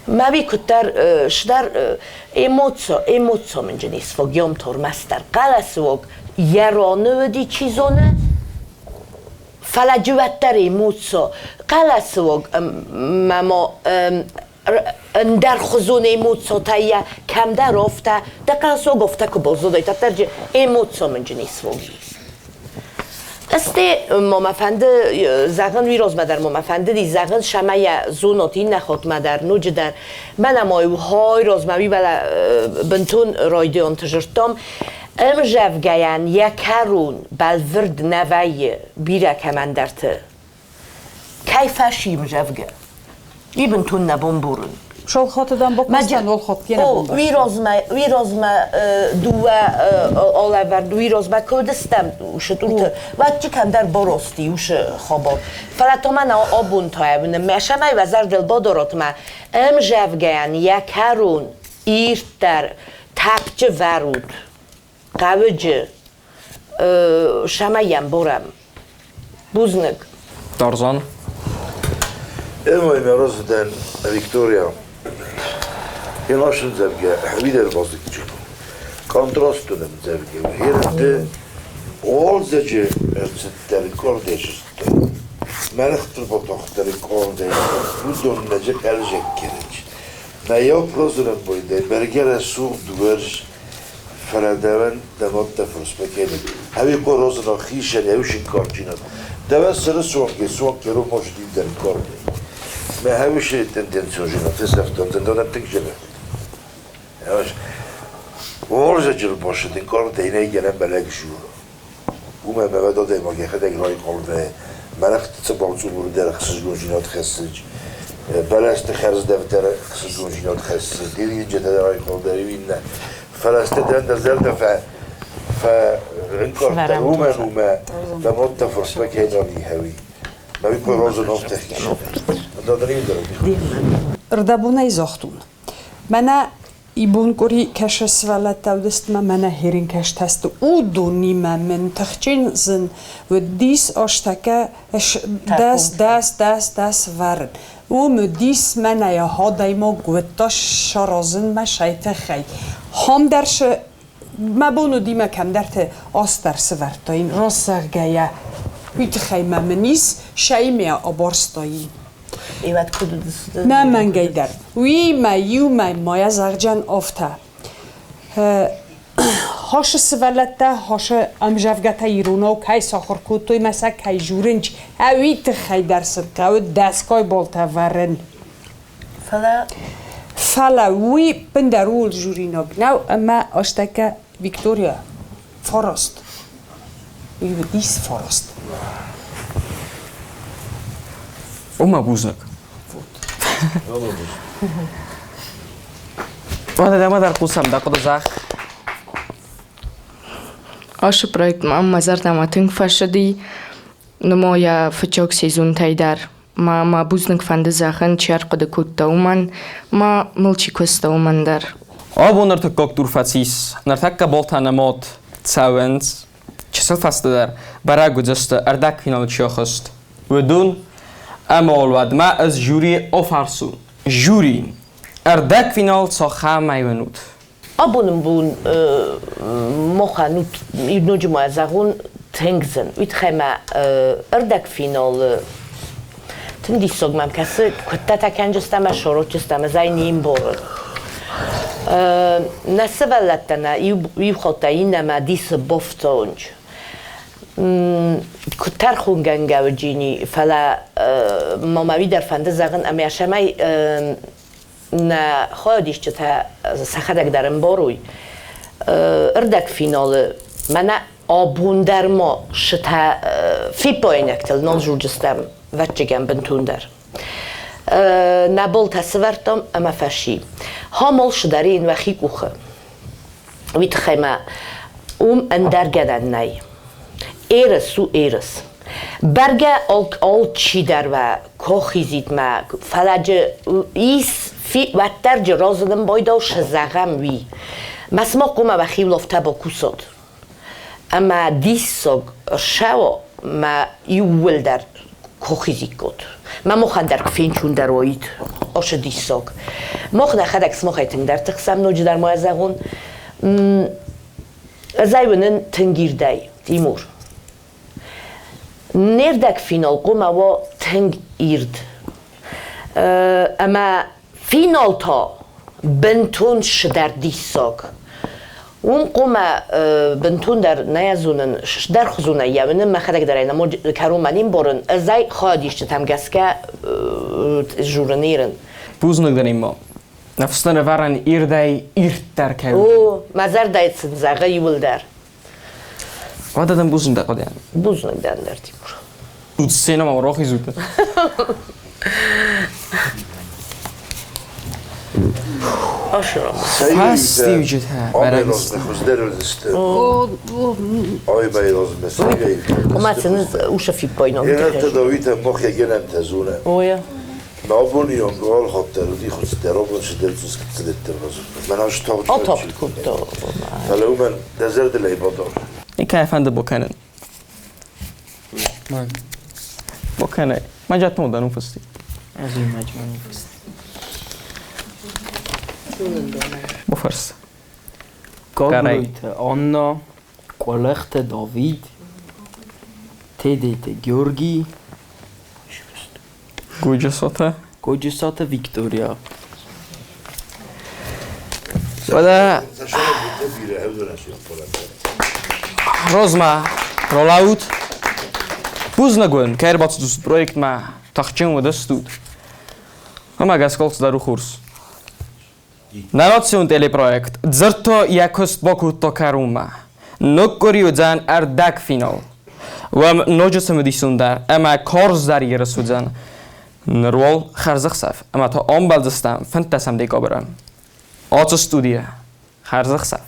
C: Мӕ куыддӕр сдӕр эмоцо, эмоцо мын исфог тормӕстдӕр хъӕлӕсыуаг йӕ роны уыди, чи зоны, фӕлӕ уӕддӕр эмоцо хъӕлӕсыуаг мӕ ӕндӕр хуызон эмоцотӕ йӕ кӕмдӕр афтӕ, дӕ хъӕлӕсыуаг афтӕ куы баззадай, тӕддӕр эмоцо мын исфог. Este ма мӕ фӕнды зӕгъын уый размӕ дӕр ма мӕ фӕндыди зӕгъын, сӕмӕ йӕ зонот иннӕ хотмӕ дӕр, ноджы дӕр. Мӕнӕ ма иу хай размӕ уый бӕлӕ бынтон райдианты зырдтам. Ӕмзӕвгӕйӕн йӕ кӕрон бӕлвырд нӕ вӕййы бирӕ кӕмӕндӕрты. Кӕй фӕсим зӕвгӕ? Уый бынтон нӕ бон бурын.
E: Шолхотыдан бокостан олхот кене бон
C: Уый размӕ, уый размӕ дыууӕ алӕвӕрд, уый размӕ кодыстӕм усы турты. Уӕд чи кӕмдӕр борости усы хабар. Фӕлӕ та мӕнӕ абон та ӕвны мӕ сӕмӕй уӕ зӕрдыл бадарат мӕ ӕмзӕвгӕйӕн йӕ кӕрон ирддӕр тӕпджы вӕрут, хъӕуыджы сӕмӕй йӕм борӕм. Бузныг.
A: Тарзан.
D: Эмой мӕ разы Виктория. Йӕ дзӕвгӕ видер базыкчы. Контраст уыным дзӕвгӕ. Ерды олзӕджы ӕрцыддӕр кордежысты. Мӕргъты ботохтӕр кордей. Уыдон нӕджы ӕлзӕг кереч. Мӕ еу прозырын бойдӕй бергере сугъд уӕрж Фӕлӕ дӕ фырсмӕ Хӕви корозына хишен еушин карчинат. Дӕвӕн сыры суанке суанке ру может индер корне. Мӕ хӕвиши тенденцион фесӕфтон, тендонӕ тынг жена. Орза жыл бошыдын корде иней генен белек шу. Уме ме ведоде маге хедег рай корде. Мӕрӕхты цыбалцубур дер хсызгонжинат хӕссыч. Бӕлӕсты хӕрздӕвдӕр хсызгонжинат хӕссы. Диринджетӕ рай корде винна. Фӕлӕсты дӕн зӕрдӕ фӕ фӕ уымӕн уымӕ дӕ мотта фырсмӕ кӕй хӕви. Ма ви розы нофтехниш.
E: Рдӕбонӕй загътон. Мӕнӕ ибон къуыри кӕсы сывӕллӕттӕ уыдысты мӕ мӕнӕ херин кӕстӕсты. Уыдонимӕ мын тыхджын зын уыдис астӕккӕ дӕс, дӕс, дӕс, дӕс вӕрын. Уым уыдис мӕнӕ адӕймаг уыдта саразынмӕ сӕй тыххӕй. Хам дӕр мӕ бон уыди мӕ кӕмдӕрты ас дӕр сывӕрдтаин, раст зӕгъгӕйӕ. Уый тыххӕй мӕ мын ис, сӕимӕ абарстаин.
C: Ивӕд куыд уыдысты?
E: Нӕ мӕнгӕй дӕр. Уыимӕ иумӕ ма йӕ зӕгъджан афтӕ. Хосы сывӕллӕттӕ хосы ӕмзӕвгӕтӕ иронау кӕй сахуыр кодтой мӕ сӕ кӕй журынч, ӕви тыххӕй дӕр сын хъӕуы дӕсгай баллтӕ вӕрын. Фӕлӕ уый бындӕр ууыл журинаг нӕу, ӕмӕ астӕккӕ Виктория фараст. Уый уыдис фараст.
A: Ома бузныг. Уӕдӕ дӕмӕ дӕр хъусӕм дӕ хъуыды зӕгъ.
I: Ашы проект мӕм мӕ зӕрдӕмӕ тынг фӕцыди. Нумо йӕ фыццаг сезонтӕй дӕр. Ма мӕ бузныг фӕнды зӕгъын, чи ӕрхъуыды кодта, уымӕн, ма мыл чи куыста, уымӕн дӕр.
A: Абон ӕртыккаг тур фӕцис. Ныртӕккӕ болтӕ нымад цӕуынц. Чысыл фӕстӕдӕр бӕрӕг уыдзысты, ӕрдӕгфиналы чи ахызт, уыдон. Ӕмӕ уал уӕдмӕ ӕз жюрийы офарсу. Жюри, ӕрдӕгфинал цахӕмӕй уынут?
C: Абоны бон махӕн ноджы ма зӕгъон тынг зын. Уый тыххӕй мӕ ӕрдӕгфиналы тынг диссаг мӕм кӕсы, куыдтӕ кӕнджыстӕ мӕ сорочыстӕ мӕ зӕй не мбарын. Нӕ сывӕллӕттӕ нӕ иу хатт иннӕмӕ дисы бафтауынц. Куыд тӕрхонгӕнгӕ уыджини, фӕлӕ ма мӕ уый дӕр фӕнды зӕгъын, ӕмӕ сӕмӕй нӕ хайадисджытӕ сӕхӕдӕг дӕр ӕмбарой, ӕрдӕгфиналы мӕнӕ абон дӕр ма сытӕ фиппаинӕгтыл нал дзурджыстӕм, вӕччыгӕн бынтондӕр. Нӕ болтӕ сывӕрдтам ӕмӕ фӕси. Хамал сыдарин уӕхи къухы. Уый тыххӕй ма уым ӕндӕр гӕнӕн нӕй. Ерыс у ерыс. Бӕргӕ алчидӕр уӕ кохизид мӕ, фӕлӕ джы ис уӕддӕр джы разынын байдау зӕгъӕм уый. Мӕ сымах хъуамӕ уӕхи улӕфтӕ бакусат. Ӕмӕ диссаг рсӕуа мӕ иууылдӕр кохизиккот. Мӕ махӕн дӕр куы фенчундӕр уаид асы диссаг. Мах нӕхӕдӕг сымахӕй тынгдӕр тыхсӕм ноджыдӕр ма зӕгъон. Ӕз ӕй уынын тынг ирдӕй, Тимур. Не рдӕгфинал хъуамӕ уа тынг ирд. Ӕмӕ финал та бынтон сдӕр диссаг. Уым хъуамӕ бынтондӕр нӕ зонын, сдӕрхуызонӕй йӕ уынын, мӕхӕдӕг дӕр ӕй кӕронмӕ не мбарын. Ӕз ӕй хайадисджытӕм гӕсгӕ журын ирын.
A: Бузныг дын, Иммо. Ныфс нын ӕвӕрӕн ирдӕй ирддӕр кӕй
C: О, мӕ зӕрдӕйы сын зӕгъы иуылдӕр.
A: Уӕдӕ дын бузныг дӕ хъуыдыйӕн.
C: Бузныг дӕн дӕр, Тимур.
A: Тут сценӕмӕ рохизут. Фӕстиуджытӕ бӕрӕг
D: Хуыздӕр уыдысты.
C: Ома сын уша фиппайнаг.
D: Ерӕтте Давид мах егенемте зуне.
C: Оя.
D: Абони онгол хаттер уди хуыздӕр абон сидер цускцлеттер базыдта. Мӕн аж тагъд.
C: Атагъд кодта.
D: Фӕлӕ уымӕн дӕ зӕрдыл ӕй бадар.
A: Никӕй фӕнды бакӕнын. Бакӕнай. Маджат модан уфысти.
J: Азы маджман уфысти.
A: Бофарс.
J: Гаглойты Анна, Къуылыхты Давид, Тедеты Георгий,
A: Годжысаты.
J: Годжысаты Виктория.
A: Уӕдӕ Розмӕ ролаут. Бузныг уын, кӕй ӕрбацыдыстут проектмӕ, тыхджын уыдыстут. Ӕмӕ гӕсгӕ алцыдӕр у хорз. Нӕ национ телепроект дзырдта йӕ куыст бакодта кӕронмӕ. Ног къуыри уыдзӕн ӕрдӕгфинал. Уӕм ноджы цымыдисондӕр ӕмӕ карздӕр ерыс уыдзӕн. Ныр уал хӕрзӕхсӕв ӕмӕ та амбӕлдзыстӕм 15 декабры. Ацы студийӕ хӕрзӕхсӕв.